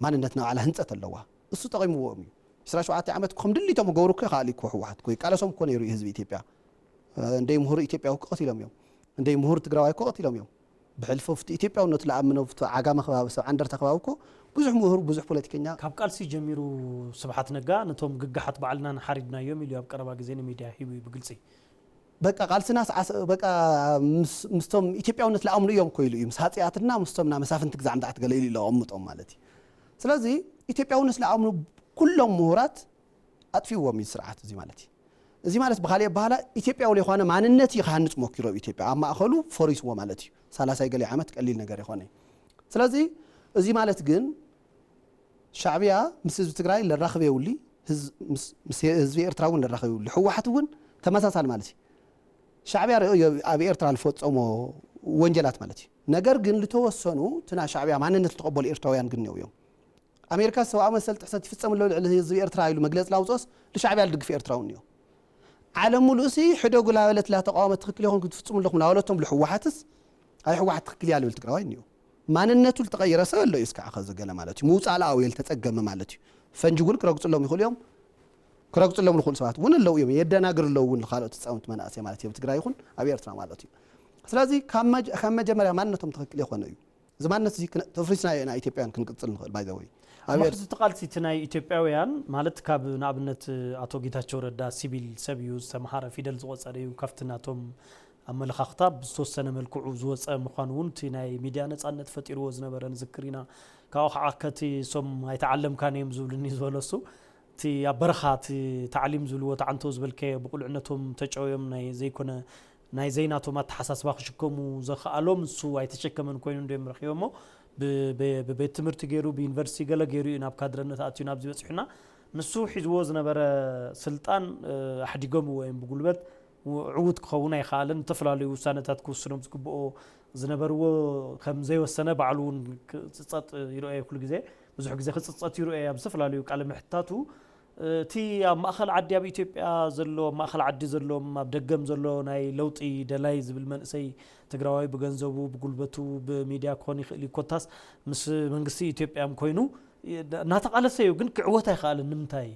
ማንነት ናይ ባዕላ ህንጸት ኣለዋ። እሱ ጠቒምዎም እዩ። ዕስራ ሸውዓተ ዓመት ከም ድሊቶም ክገብሩ እኮ ይኽኣሉ እኮ ህወሓት እኮ ይቃለሶም እኮ ነይሩ እዩ ህዝቢ ኢትዮጵያ። እ፣ እንደይ ምሁር ኢትዮጵያዊ እኮ ቀቲሎም እዮም። እንደይ ምሁር ትግራዋይ እኮ ቀቲሎም እዮም። ብሕልፊ ኣብቲ ኢትዮጵያውነቱ ዝኣምኖ ኣብቲ ዓጋመ ከባቢ ሰብ ዓንደርታ ከባቢ እኮ ብዙሕ ምሁር ብዙሕ ፖለቲከኛ ካብ ቃልሲ ጀሚሩ ስብሓት ነጋ ነቶም ግጋሓት ባዕልናን ሓሪድናዮም ኢሉ ኣብ ቀረባ ግዜ ንሚድያ ሂቡ እዩ ብግልፂ። በቃ ቃልስና ሰዓስ በቃ ምስ ምስቶም ኢትዮጵያውነት ለኣምኑ እዮም እኮ ኢሉ እዩ ምስ ሃፀያትና ምስቶም ና መሳፍንቲ ግዛዕ ምጣዕት ገለ ኢሉ ለቐምጦም ማለት እዩ። ስለዚ ኢትዮጵያውነት ለኣምኑ ኩሎም ምሁራት ኣጥፊዎም እዩ ስርዓት እዚ ማለት እዩ። እዚ ማለት ብካሊእ ኣባህላ ኢትዮጵያዊ ለይኳነ ማንነት እዩ ክሃንፅ ሞኪሩ ኣብ ኢትዮጵያ ኣብ ማእኸሉ ፈሪስዎ ማለት እዩ። ሳላሳይ ገለ ዓመት ቀሊል ነገር ይኾነ። ስለዚ እዚ ማለት ግን ሻዕብያ ምስ ህዝቢ ትግራይ ለራኽብ የውሊ፣ ህዝ-፣ ምስ፣ ምስ ህዝቢ ኤርትራ እውን ለራኽብ የውሊ። ህወሓት እውን ተመሳሳሊ ማለት እዩ። ሻዕብያ ርእዮ ኣብ ኤርትራ ዝፈጸሞ ወንጀላት ማለት እዩ። ነገር ግን ዝተወሰኑ እቲ ናይ ሻዕብያ ማንነት ዝተቐበሉ ኤርትራውያን ግን እኒአው እዮም። ኣሜሪካ ሰብኣዊ መሰል ጥሕሰት ይፍጸም ኣሎ ልዕሊ ህዝቢ ኤርትራ ኢሉ መግለጺ ላውፅኦስ ንሻዕብያ ዝድግፍ ኤርትራዊ እኒኦ። ዓለም ሙሉእ ሲ ሕደጉ ላበለት ላ ተቃወመ ትኽክል ይኹን ክትፍጽሙ ኣለኹም ላበለቶም ልሕወሓትስ ኣይ ሕወሓት ትኽክል እያ ልብል ትግራዋይ እኒኦ። ማንነቱ ዝተቐየረ ሰብ ኣሎ እዩ እስካዕ ኸዚ ገለ ማለት እዩ ምውፃእ ለኣው የልተፀገመ ማለት እዩ። ፈንጂ እውን ክረግፅሎም ይኽእሉ እዮም። ክረግፅሎም ዝኽእሉ ሰባት እውን ኣለዉ እዮም። የደናግር ኣለዉ እውን ካልኦት ህፃውንቲ መናእሰይ ማለት እዩ ኣብ ትግራይ ይኹን ኣብ ኤርትራ ማለት እዩ። ስለዚ ካብ መጀ- ካብ መጀመርያ ማንነቶም ትኽክል የኾነ እዩ። እዚ ማንነት እዚ ክነ- ተፍሪስና ኢና ኢትዮጵያውያን ክንቅፅል ንኽእል ባይ ዘ ወይ ኣብ ኣብ ኤር- ሕዚ እቲ ቃልሲ እቲ ናይ ኢትዮጵያውያን ማለት ካብ ንኣብነት ኣቶ ጌታቸው ረዳ ሲቪል ሰብ እዩ ዝተምሃረ ፊደል ዝቆፀረ እዩ ካብቲ ናቶም ኣመለኻኽታ ብዝተወሰነ መልክዑ ዝወፀ ምዃኑ እውን እቲ ናይ ሚድያ ነፃነት ፈጢርዎ ዝነበረ ንዝክር ኢና ካብኡ ከዓ ከቲ ሶም ኣይተዓለምካን እዮም ዝብሉኒ ዝበለሱ እቲ ኣብ በረኻ እቲ ታዕሊም ዝብልዎ ተዓንቶ ዝበልካዮ ብቁልዕነቶም ተጨውዮም ናይ ዘይኮነ ናይ ዘይናቶም ኣተሓሳስባ ክሽከሙ ዘኽኣሎም እሱ ኣይተሸከመን ኮይኑ እንዲዮም ረኺቦሞ ብቤት ትምህርቲ ገይሩ ብዩኒቨርሲቲ ገለ ገይሩ እዩ ናብ ካድረነት ኣትዩ ናብዚ በፂሑና ንሱ ሒዝዎ ዝነበረ ስልጣን ኣሕዲጎምዎ እዮም ብጉልበት ዕዉት ክኸውን ኣይኸኣለን። ዝተፈላለዩ ውሳነታት ክውስኖም ዝግብኦ ዝነበርዎ ከም ዘይወሰነ ባዕሉ እውን ክፅፀጥ ይረአየ ኩሉ ግዜ ብዙሕ ግዜ ክፅፀት ይረአየ ኣብ ዝተፈላለዩ ቃለ ምሕትታቱ እቲ ኣብ ማእኸል ዓዲ ኣብ ኢትዮጵያ ዘሎ ኣብ ማእኸል ዓዲ ዘሎ ኣብ ደገም ዘሎ ናይ ለውጢ ደላይ ዝብል መንእሰይ ትግራዋይ ብገንዘቡ ብጉልበቱ ብሚድያ ክኾን ይኽእል እዩ ኮታስ ምስ መንግስቲ ኢትዮጵያ ኮይኑ እናተቃለሰ እዩ ግን ክዕወት ኣይኸኣልን ንምንታይ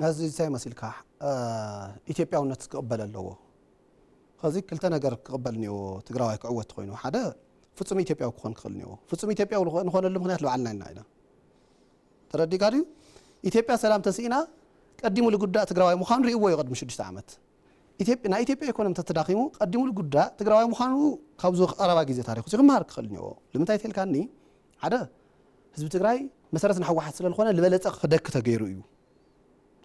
እዚ እንታይ መሲልካ ኢትዮጵያውነት ክቕበል ኣለዎ ከዚ ክልተ ነገር ክቕበል እኒዎ ትግራዋይ ክዕወት ኮይኑ ሓደ ፍፁም ኢትዮጵያዊ ክኾን ክኽእል እኒዎ ፍፁም ኢትዮጵያዊ ንኾነሉ ምክንያት ልባዕልና ኢና ኢና ተረዲካ ድዩ ኢትዮጵያ ሰላም ተስኢና ቀዲሙ ልጉዳእ ትግራዋይ ምዃኑ ርእዎ እዩ ቅድሚ ሽዱሽተ ዓመት ናይ ኢትዮጵያ ኢኮኖሚ ተተዳኺሙ ቀዲሙ ልጉዳእ ትግራዋይ ምዃኑ ካብዚ ቀረባ ግዜ ታሪክ እዚ ክመሃር ክኽእል እኒዎ ልምንታይ ተልካኒ ሓደ ህዝቢ ትግራይ መሰረት ንሕወሓት ስለዝኾነ ዝበለፀ ክደክ ተገይሩ እዩ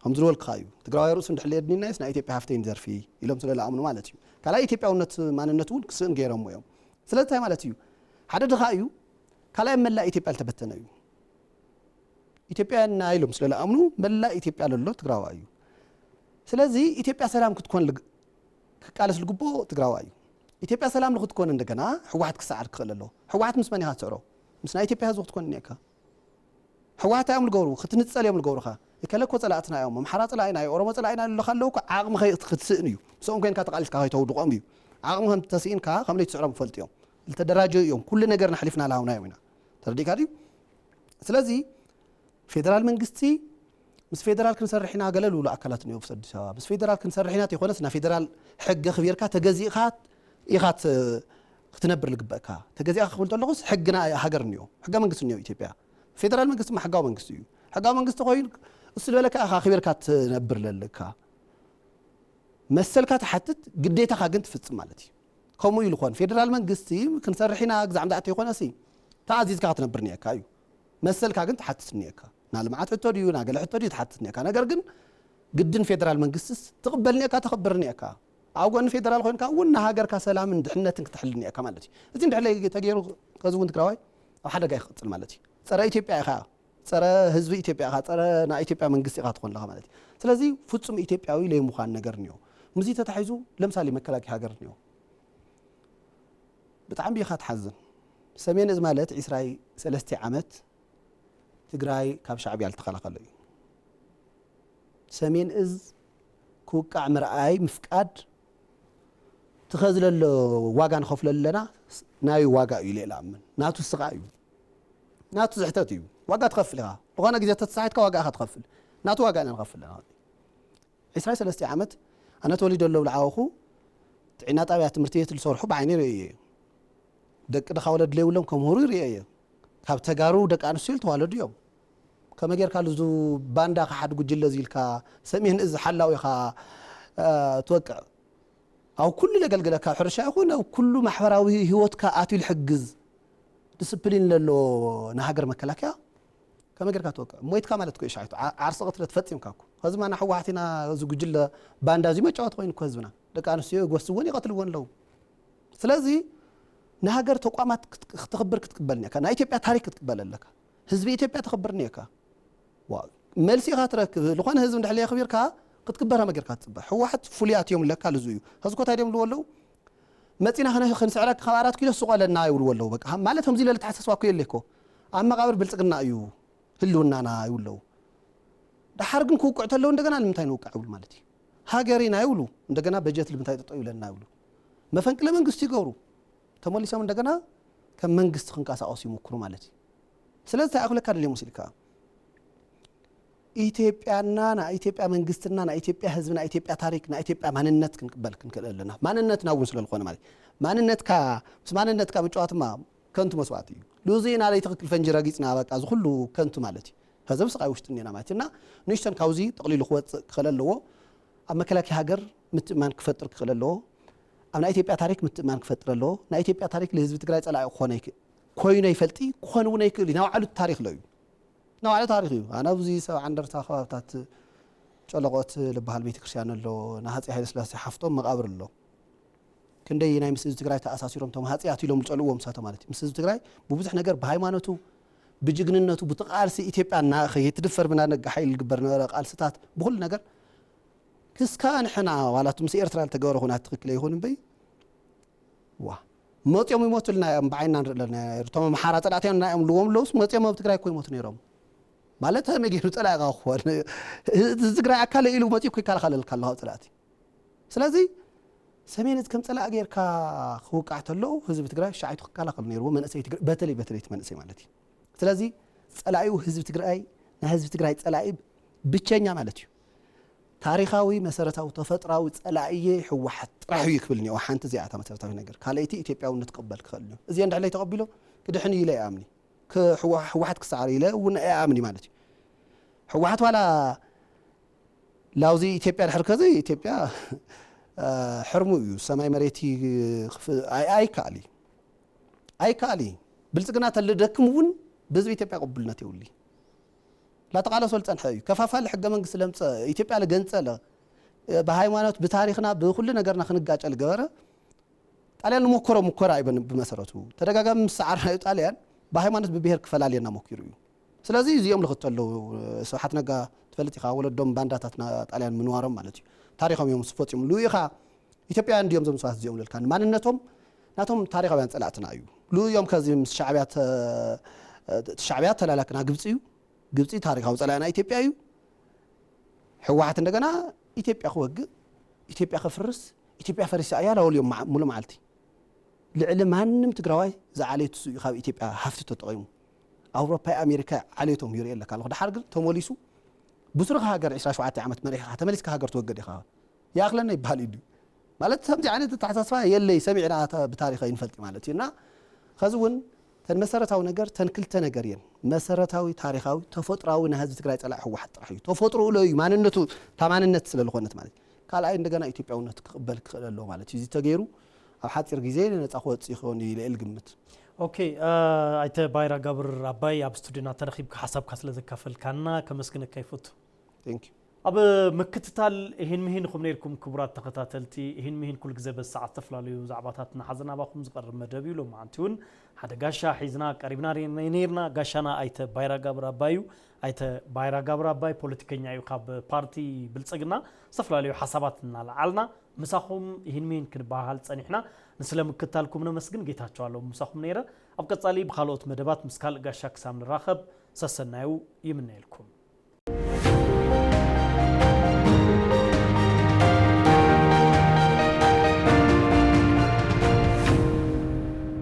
ከም ዝበልካ እዩ ትግራዋይ ርእሱ እንድሕር የድንናይስ ናይ ኢትዮጵያ ሃፍተይ ንዘርፊ ኢሎም ስለ ዝኣምኑ ማለት እዩ ካልኣይ ኢትዮጵያውነት ማንነት እውን ክስእን ገይሮሞ እዮም ስለዚ እንታይ ማለት እዩ ሓደ ድኻ እዩ ካልኣይ መላእ ኢትዮጵያ ዝተበተነ እዩ ኢትዮጵያውያን ኢና ኢሎም ስለ ዝኣምኑ መላእ ኢትዮጵያ ለሎ ትግራዋይ እዩ ስለዚ ኢትዮጵያ ሰላም ክትኮን ክቃለስ ዝግብኦ ትግራዋይ እዩ ኢትዮጵያ ሰላም ንክትኮን እንደገና ህወሓት ክሰዓር ክኽእል ኣለዎ ህወሓት ምስ መን ኢኻ ትስዕሮ ምስ ናይ ኢትዮጵያ ህዝቢ ክትኮን እኒአካ ህወሓት እዮም ዝገብሩ ክትንፀል እዮም ዝገብሩኻ እከለ እኮ ፀላእትና እዮም ኣምሓራ ፀላኢና እዩ ኦሮሞ ፀላኢና ኣለካ ኣለዉ እኮ ዓቕሚ ክትስእን እዩ ምስኦም ኮይንካ ተቃሊስካ ከይተውድቖም እዩ ዓቕሚ ከም ተስኢንካ ከም ለይትስዕሮም ይፈልጡ እዮም ዝተደራጀዩ እዮም ኩሉ ነገር ንሕሊፍና ላሃውና እዮም ኢና ተረዲእካ ድዩ ስለዚ ፌደራል መንግስቲ ምስ ፌደራል ክንሰርሕ ኢና ገለ ዝብሉ ኣካላት እኒኦ ምስ ኣዲስ ኣበባ ምስ ፌደራል ክንሰርሕ ኢና ተይኮነስ ና ፌደራል ሕጊ ክቢርካ ተገዚእካ ኢኻ ክትነብር ዝግበእካ ተገዚእካ ክብል ተለኹስ ሕግና ሃገር እኒኦ ሕገ መንግስቲ እኒኦ ኢትዮጵያ ፌደራል መንግስቲ ማ ሕጋዊ መንግስቲ እዩ ሕጋዊ መንግስቲ ኮይኑ እሱ ዝበለካ ኢኻ ክቢርካ ትነብር ለለካ መሰልካ ትሓትት ግዴታኻ ግን ትፍፅም ማለት እዩ ከምኡ ኢሉ ኮን ፌደራል መንግስቲ ክንሰርሕ ኢና ግዛዕ ምዛዕ ተይኮነሲ ተኣዚዝካ ክትነብር እኒአካ እዩ መሰልካ ግን ትሓትት እኒአካ ና ልምዓት ሕቶ ድዩ ና ገለ ሕቶ ድዩ ትሓትት እኒአካ ነገር ግን ግድን ፌደራል መንግስትስ ትቕበል እኒአካ ተኸብር እኒአካ ኣብ ጎኒ ፌደራል ኮይንካ እውን ንሃገርካ ሰላምን ድሕነትን ክትሕል እኒአካ ማለት እዩ እዚ እንድሕር ተገይሩ ከዚ እውን ትግራዋይ ኣብ ሓደጋ ይክቕፅል ማለት እዩ ፀረ ኢትዮጵያ ኢኻ ፀረ ህዝቢ ኢትዮጵያ ኢኻ ፀረ ናይ ኢትዮጵያ መንግስቲ ኢኻ ትኾን ኣለኻ ማለት እዩ ስለዚ ፍፁም ኢትዮጵያዊ ለይምዃን ነገር እኒኦ ምስዚ ተታሒዙ ለምሳሌ መከላከያ ሃገር እኒኦ ብጣዕሚ ኢኻ ትሓዝን ሰሜን እዚ ማለት ዒስራይ ሰለስተ ዓመት ትግራይ ካብ ሻዕብያ ዝተኸላኸለ እዩ ሰሜን እዝ ክውቃዕ ምርኣይ ምፍቃድ ትኸዚ ለሎ ዋጋ ንኸፍለሉ ኣለና ናይ ዋጋ እዩ ሌላ ኣምን ናቱ ስቓ እዩ ናቱ ዝሕተት እዩ ዋጋ ትኸፍል ኢኻ ዝኾነ ግዜ ተተሳሒትካ ዋጋ ኢኻ ትኸፍል ናቱ ዋጋ ኢና ንኸፍል ኣለና ዕስራን ሰለስተ ዓመት ኣነ ተወሊደ ኣለዉ ዝዓበኹ ጥዕና ጣብያ ትምህርቲ ቤት ዝሰርሑ ብዓይኒ ርእየ እየ ደቂ ድኻ ወለድ ለይብሎም ከምህሩ ይርእየ እየ ካብ ተጋሩ ደቂ ኣንስትዮ ዝተዋለዱ እዮም ከመይ ጌርካ ልዙ ባንዳ ክሓድ ጉጅለ ዝኢልካ ሰሜን እዚ ሓላው ኢኻ ትወቅዕ ኣብ ኩሉ ለገልግለካ ሕርሻ ይኹን ኣብ ኩሉ ማሕበራዊ ህይወትካ ኣትዩ ልሕግዝ ዲስፕሊን ለሎ ንሃገር መከላከያ ከመይ ጌርካ ትወቅዕ ሞይትካ ማለት ኮ ሻይቱ ዓርሲ ቅትለት ፈጺምካ እኮ ከዚ ማና ሕወሓት ኢና እዚ ጉጅለ ባንዳ እዚ መጫወት ኮይኑ እኮ ህዝብና ደቂ ኣንስትዮ ይጎስዎን ይቐትልዎን ኣለዉ ስለዚ ንሃገር ተቋማት ክትኽብር ክትቅበል ኒካ ናይ ኢትዮጵያ ታሪክ ክትቅበል ኣለካ ህዝቢ ኢትዮጵያ ተኽብር ኒካ መልሲ ኢኻ ትረክብ ዝኾነ ህዝቢ እንድሕር የኽቢርካ ክትክበር መገርካ ትፅበ ህወሓት ፍሉያት እዮም ለካ ልዙ እዩ ህዝኮ እንታይ ድዮም ልዎ ኣለዉ መፂና ክንስዕረካ ካብ ኣራት ኪሎ ሱቕ ኣለና ይብልዎ ኣለዉ በቃ ማለት ከምዚ ኢለ ልተሓሳስባ እኮ የለ እኮ ኣብ መቓብር ብልፅግና እዩ ህልውናና ይብሉ ኣለዉ ደሓር ግን ክውቅዑ ተለዉ እንደገና ንምንታይ ንውቃዕ ይብሉ ማለት እዩ ሃገር ኢና ይብሉ እንደገና በጀት ንምንታይ ጠጠው ይብለና ይብሉ መፈንቅለ መንግስቲ ይገብሩ ተመሊሶም እንደገና ከም መንግስቲ ክንቀሳቀሱ ይሞክሩ ማለት እዩ ስለዚ እንታይ ኣክለካ ደልዮም ወሲድካ ኢትዮጵያና ናይ ኢትዮጵያ መንግስትና ናይ ኢትዮጵያ ህዝቢ ናይ ኢትዮጵያ ታሪክ ናይ ኢትዮጵያ ማንነት ክንቅበል ክንክእል ኣለና ማንነትና እውን ስለዝኮነ ማለት ማንነትካ ምስ ማንነትካ ምጭዋትማ ከንቱ መስዋእቲ እዩ ልዚ ኢና ለይትክክል ፈንጂ ረጊፅና በቃ እዚ ኩሉ ከንቱ ማለት እዩ ከዚ ኣብ ስቃይ ውሽጢ እኒና ማለት እና ንሽተን ካብዚ ጠቅሊሉ ክወፅእ ክኽእል ኣለዎ ኣብ መከላከያ ሃገር ምትእማን ክፈጥር ክኽእል ኣለዎ ኣብ ናይ ኢትዮጵያ ታሪክ ምትእማን ክፈጥር ኣለዎ ናይ ኢትዮጵያ ታሪክ ለህዝቢ ትግራይ ፀላኢ ክኾነ ይክእል ኮይኑ ኣይፈልጥ እዩ፣ ክኾን እውን ኣይክእል እዩ። ናይ ባዕሉ ታሪኽ ኣሎ እዩ። ናይ ባዕሉ ታሪኽ እዩ። ኣነ ኣብዚ ሰብ ዓንደርታ ከባብታት ጨለቆት ዝበሃል ቤተክርስትያን ኣሎ፣ ንሃፀይ ሃይለስላሴ ሓፍቶም መቃብር ኣሎ። ክንደይ ናይ ምስ ህዝቢ ትግራይ ተኣሳሲሮም፣ ቶም ሃፀያት ኢሎም ዝፀልእዎም ንሳቶም ማለት እዩ። ምስ ህዝቢ ትግራይ ብብዙሕ ነገር፣ ብሃይማኖቱ፣ ብጅግንነቱ፣ ብቲ ቃልሲ ኢትዮጵያ እና ከይትድፈር ብናነጋ ሓይል ዝግበር ነበረ ቃልስታት፣ ብኩሉ ነገር ክስካ ንሕና ዋላ እቲ ምስ ኤርትራ ዝተገበረ ኩናት ትኽክል ይኹን እምበይ፣ ዋ፣ መፂኦም ይሞቱልና እዮም፣ ብዓይንና ንርኢ ኣለና። እቶም ኣምሓራ ፀላእትና እዮም ልዎም ኣለውስ፣ መፂኦም ኣብ ትግራይ እኮ ይሞቱ ነይሮም። ማለት ከመይ ገይሩ ፀላኢኻ ክኾን? እዚ ትግራይ ኣካል ኢሉ መፂኡ እኮ ይከላኸለልካ ኣሎ ካብ ፀላእቲ። ስለዚ ሰሜን እዚ ከም ፀላኢ ጌርካ ክውቃዕ ተሎ ህዝቢ ትግራይ ሻዒቱ ክከላኸል ነይርዎ፣ መንእሰይ ትግራይ በተለይ፣ በተለይ እቲ መንእሰይ ማለት እዩ። ስለዚ ፀላኢኡ ህዝቢ ትግራይ፣ ናይ ህዝቢ ትግራይ ፀላኢ ብቸኛ ማለት እዩ። ታሪኻዊ መሰረታዊ ተፈጥራዊ ፀላኢየ ህወሓት ጥራሕ እዩ ክብል እኒኦ። ሓንቲ እዚኣ እታ መሰረታዊ ነገር። ካልኣይቲ ኢትዮጵያውነት ክቕበል ክኽእል እዩ። እዚአን ድሕለይ ተቐቢሎ ክድሕን እዩ ኢለ ይኣምኒ። ህወሓት ክሰዓር ኢለ እውን ኣይኣምኒ ማለት እዩ። ህወሓት ዋላ ላውዚ ኢትዮጵያ ድሕር ከዚ ኢትዮጵያ ሕርሙ እዩ። ሰማይ መሬት ኣይከኣል እዩ። ኣይከኣል እዩ። ብልፅግና ተልደክም እውን ብህዝቢ ኢትዮጵያ ቅቡልነት የብሉ። ላተቃለሶ ዝፀንሐ እዩ። ከፋፋሊ ሕገ መንግስቲ ለምፀ፣ ኢትዮጵያ ልገንፀለ፣ ብሃይማኖት፣ ብታሪክና፣ ብኩሉ ነገርና ክንጋጨ ልገበረ ጣልያን ንሞከሮ ሙከራ እዩ። ብመሰረቱ ተደጋጋሚ ምስ ሰዓርናዮ ጣልያን ብሃይማኖት ብብሄር ክፈላልየና ሞኪሩ እዩ። ስለዚ እዚኦም ልኽተሉ ስብሓት ነጋ ትፈልጥ ኢኻ፣ ወለዶም ባንዳታት ጣልያን ምንዋሮም ማለት እዩ። ታሪኾም እዮም ዝፈፂሙ። ልኡ ኢኻ ኢትዮጵያውያን እንዲዮም ዞም ሰባት እዚኦም ልልካ ማንነቶም ናቶም ታሪኻውያን ፀላእትና እዩ። ልኡ እዮም ከዚ ምስ ሻዕብያ ሻዕብያ ተላላክና ግብፂ እዩ። ግብፂ ታሪኻዊ ፀላእና ኢትዮጵያ እዩ። ህወሓት እንደገና ኢትዮጵያ ክወግእ፣ ኢትዮጵያ ከፍርስ፣ ኢትዮጵያ ፈሪሳ እያ ላወልዮም ሙሉ መዓልቲ። ልዕሊ ማንም ትግራዋይ ዝዓለየት እሱ እዩ። ካብ ኢትዮጵያ ሃፍቲ ተጠቂሙ ኣውሮፓ ኣሜሪካ ዓሌቶም ይርኢ ኣለካ ኣለኹ። ድሓር ግን ተመሊሱ ብስሩኻ ሃገር ዕስራ ሸውዓተ ዓመት መሪሕኻ ተመሊስካ ሃገር ትወገድ ኢኻ። ይኣኽለና ይበሃል እዩ። ማለት ከምዚ ዓይነት ኣተሓሳስባ የለይ ሰሚዕና ብታሪኽ ኣይንፈልጥ ማለት እዩ። እና ኸዚ እውን ተን መሰረታዊ ነገር ተን ክልተ ነገር እየን። መሰረታዊ ታሪኻዊ ተፈጥራዊ ናይ ህዝቢ ትግራይ ፀላኢ ህወሓት ጥራሕ እዩ። ተፈጥሮ ሎ እዩ ማንነቱ እታ ማንነት ስለ ዝኾነት ማለት እዩ። ካልኣይ እንደገና ኢትዮጵያውነት ክቕበል ክኽእል ኣለዎ ማለት እዩ። እዚ ተገይሩ ኣብ ሓፂር ግዜ ነፃ ክወፅእ ይኸውን እዩ ኢለ ግምት። ኦኬ፣ ኣይተ ባይራ ጋብር ኣባይ ኣብ ስቱዲዮና ተረኺብካ ሓሳብካ ስለ ዘካፈልካና ከመስግነካ ይፈቱ። ኣብ ምክትታል ይህን ምሂን ኹም ነርኩም ክቡራት ተኸታተልቲ። ይህን ምሂን ኩል ግዜ በዚ ሰዓት ዝተፈላለዩ ዛዕባታት እናሓዘና ኣባኹም ዝቐርብ መደብ እዩ። ሎማዓንቲ እውን ሓደ ጋሻ ሒዝና ቀሪብና ነርና። ጋሻና ኣይተ ባይራ ጋብር ኣባይ እዩ። ኣይተ ባይራ ጋብር ኣባይ ፖለቲከኛ እዩ። ካብ ፓርቲ ብልፅግና ዝተፈላለዩ ሓሳባት እናለዓልና ምሳኹም ይህን ምሂን ክንበሃል ፀኒሕና። ንስለ ምክትታልኩም ነመስግን። ጌታቸው ኣለዉ ምሳኹም ነይረ። ኣብ ቀፃሊ ብካልኦት መደባት ምስ ካልእ ጋሻ ክሳብ ንራኸብ ሰሰናዩ ይምነየልኩም።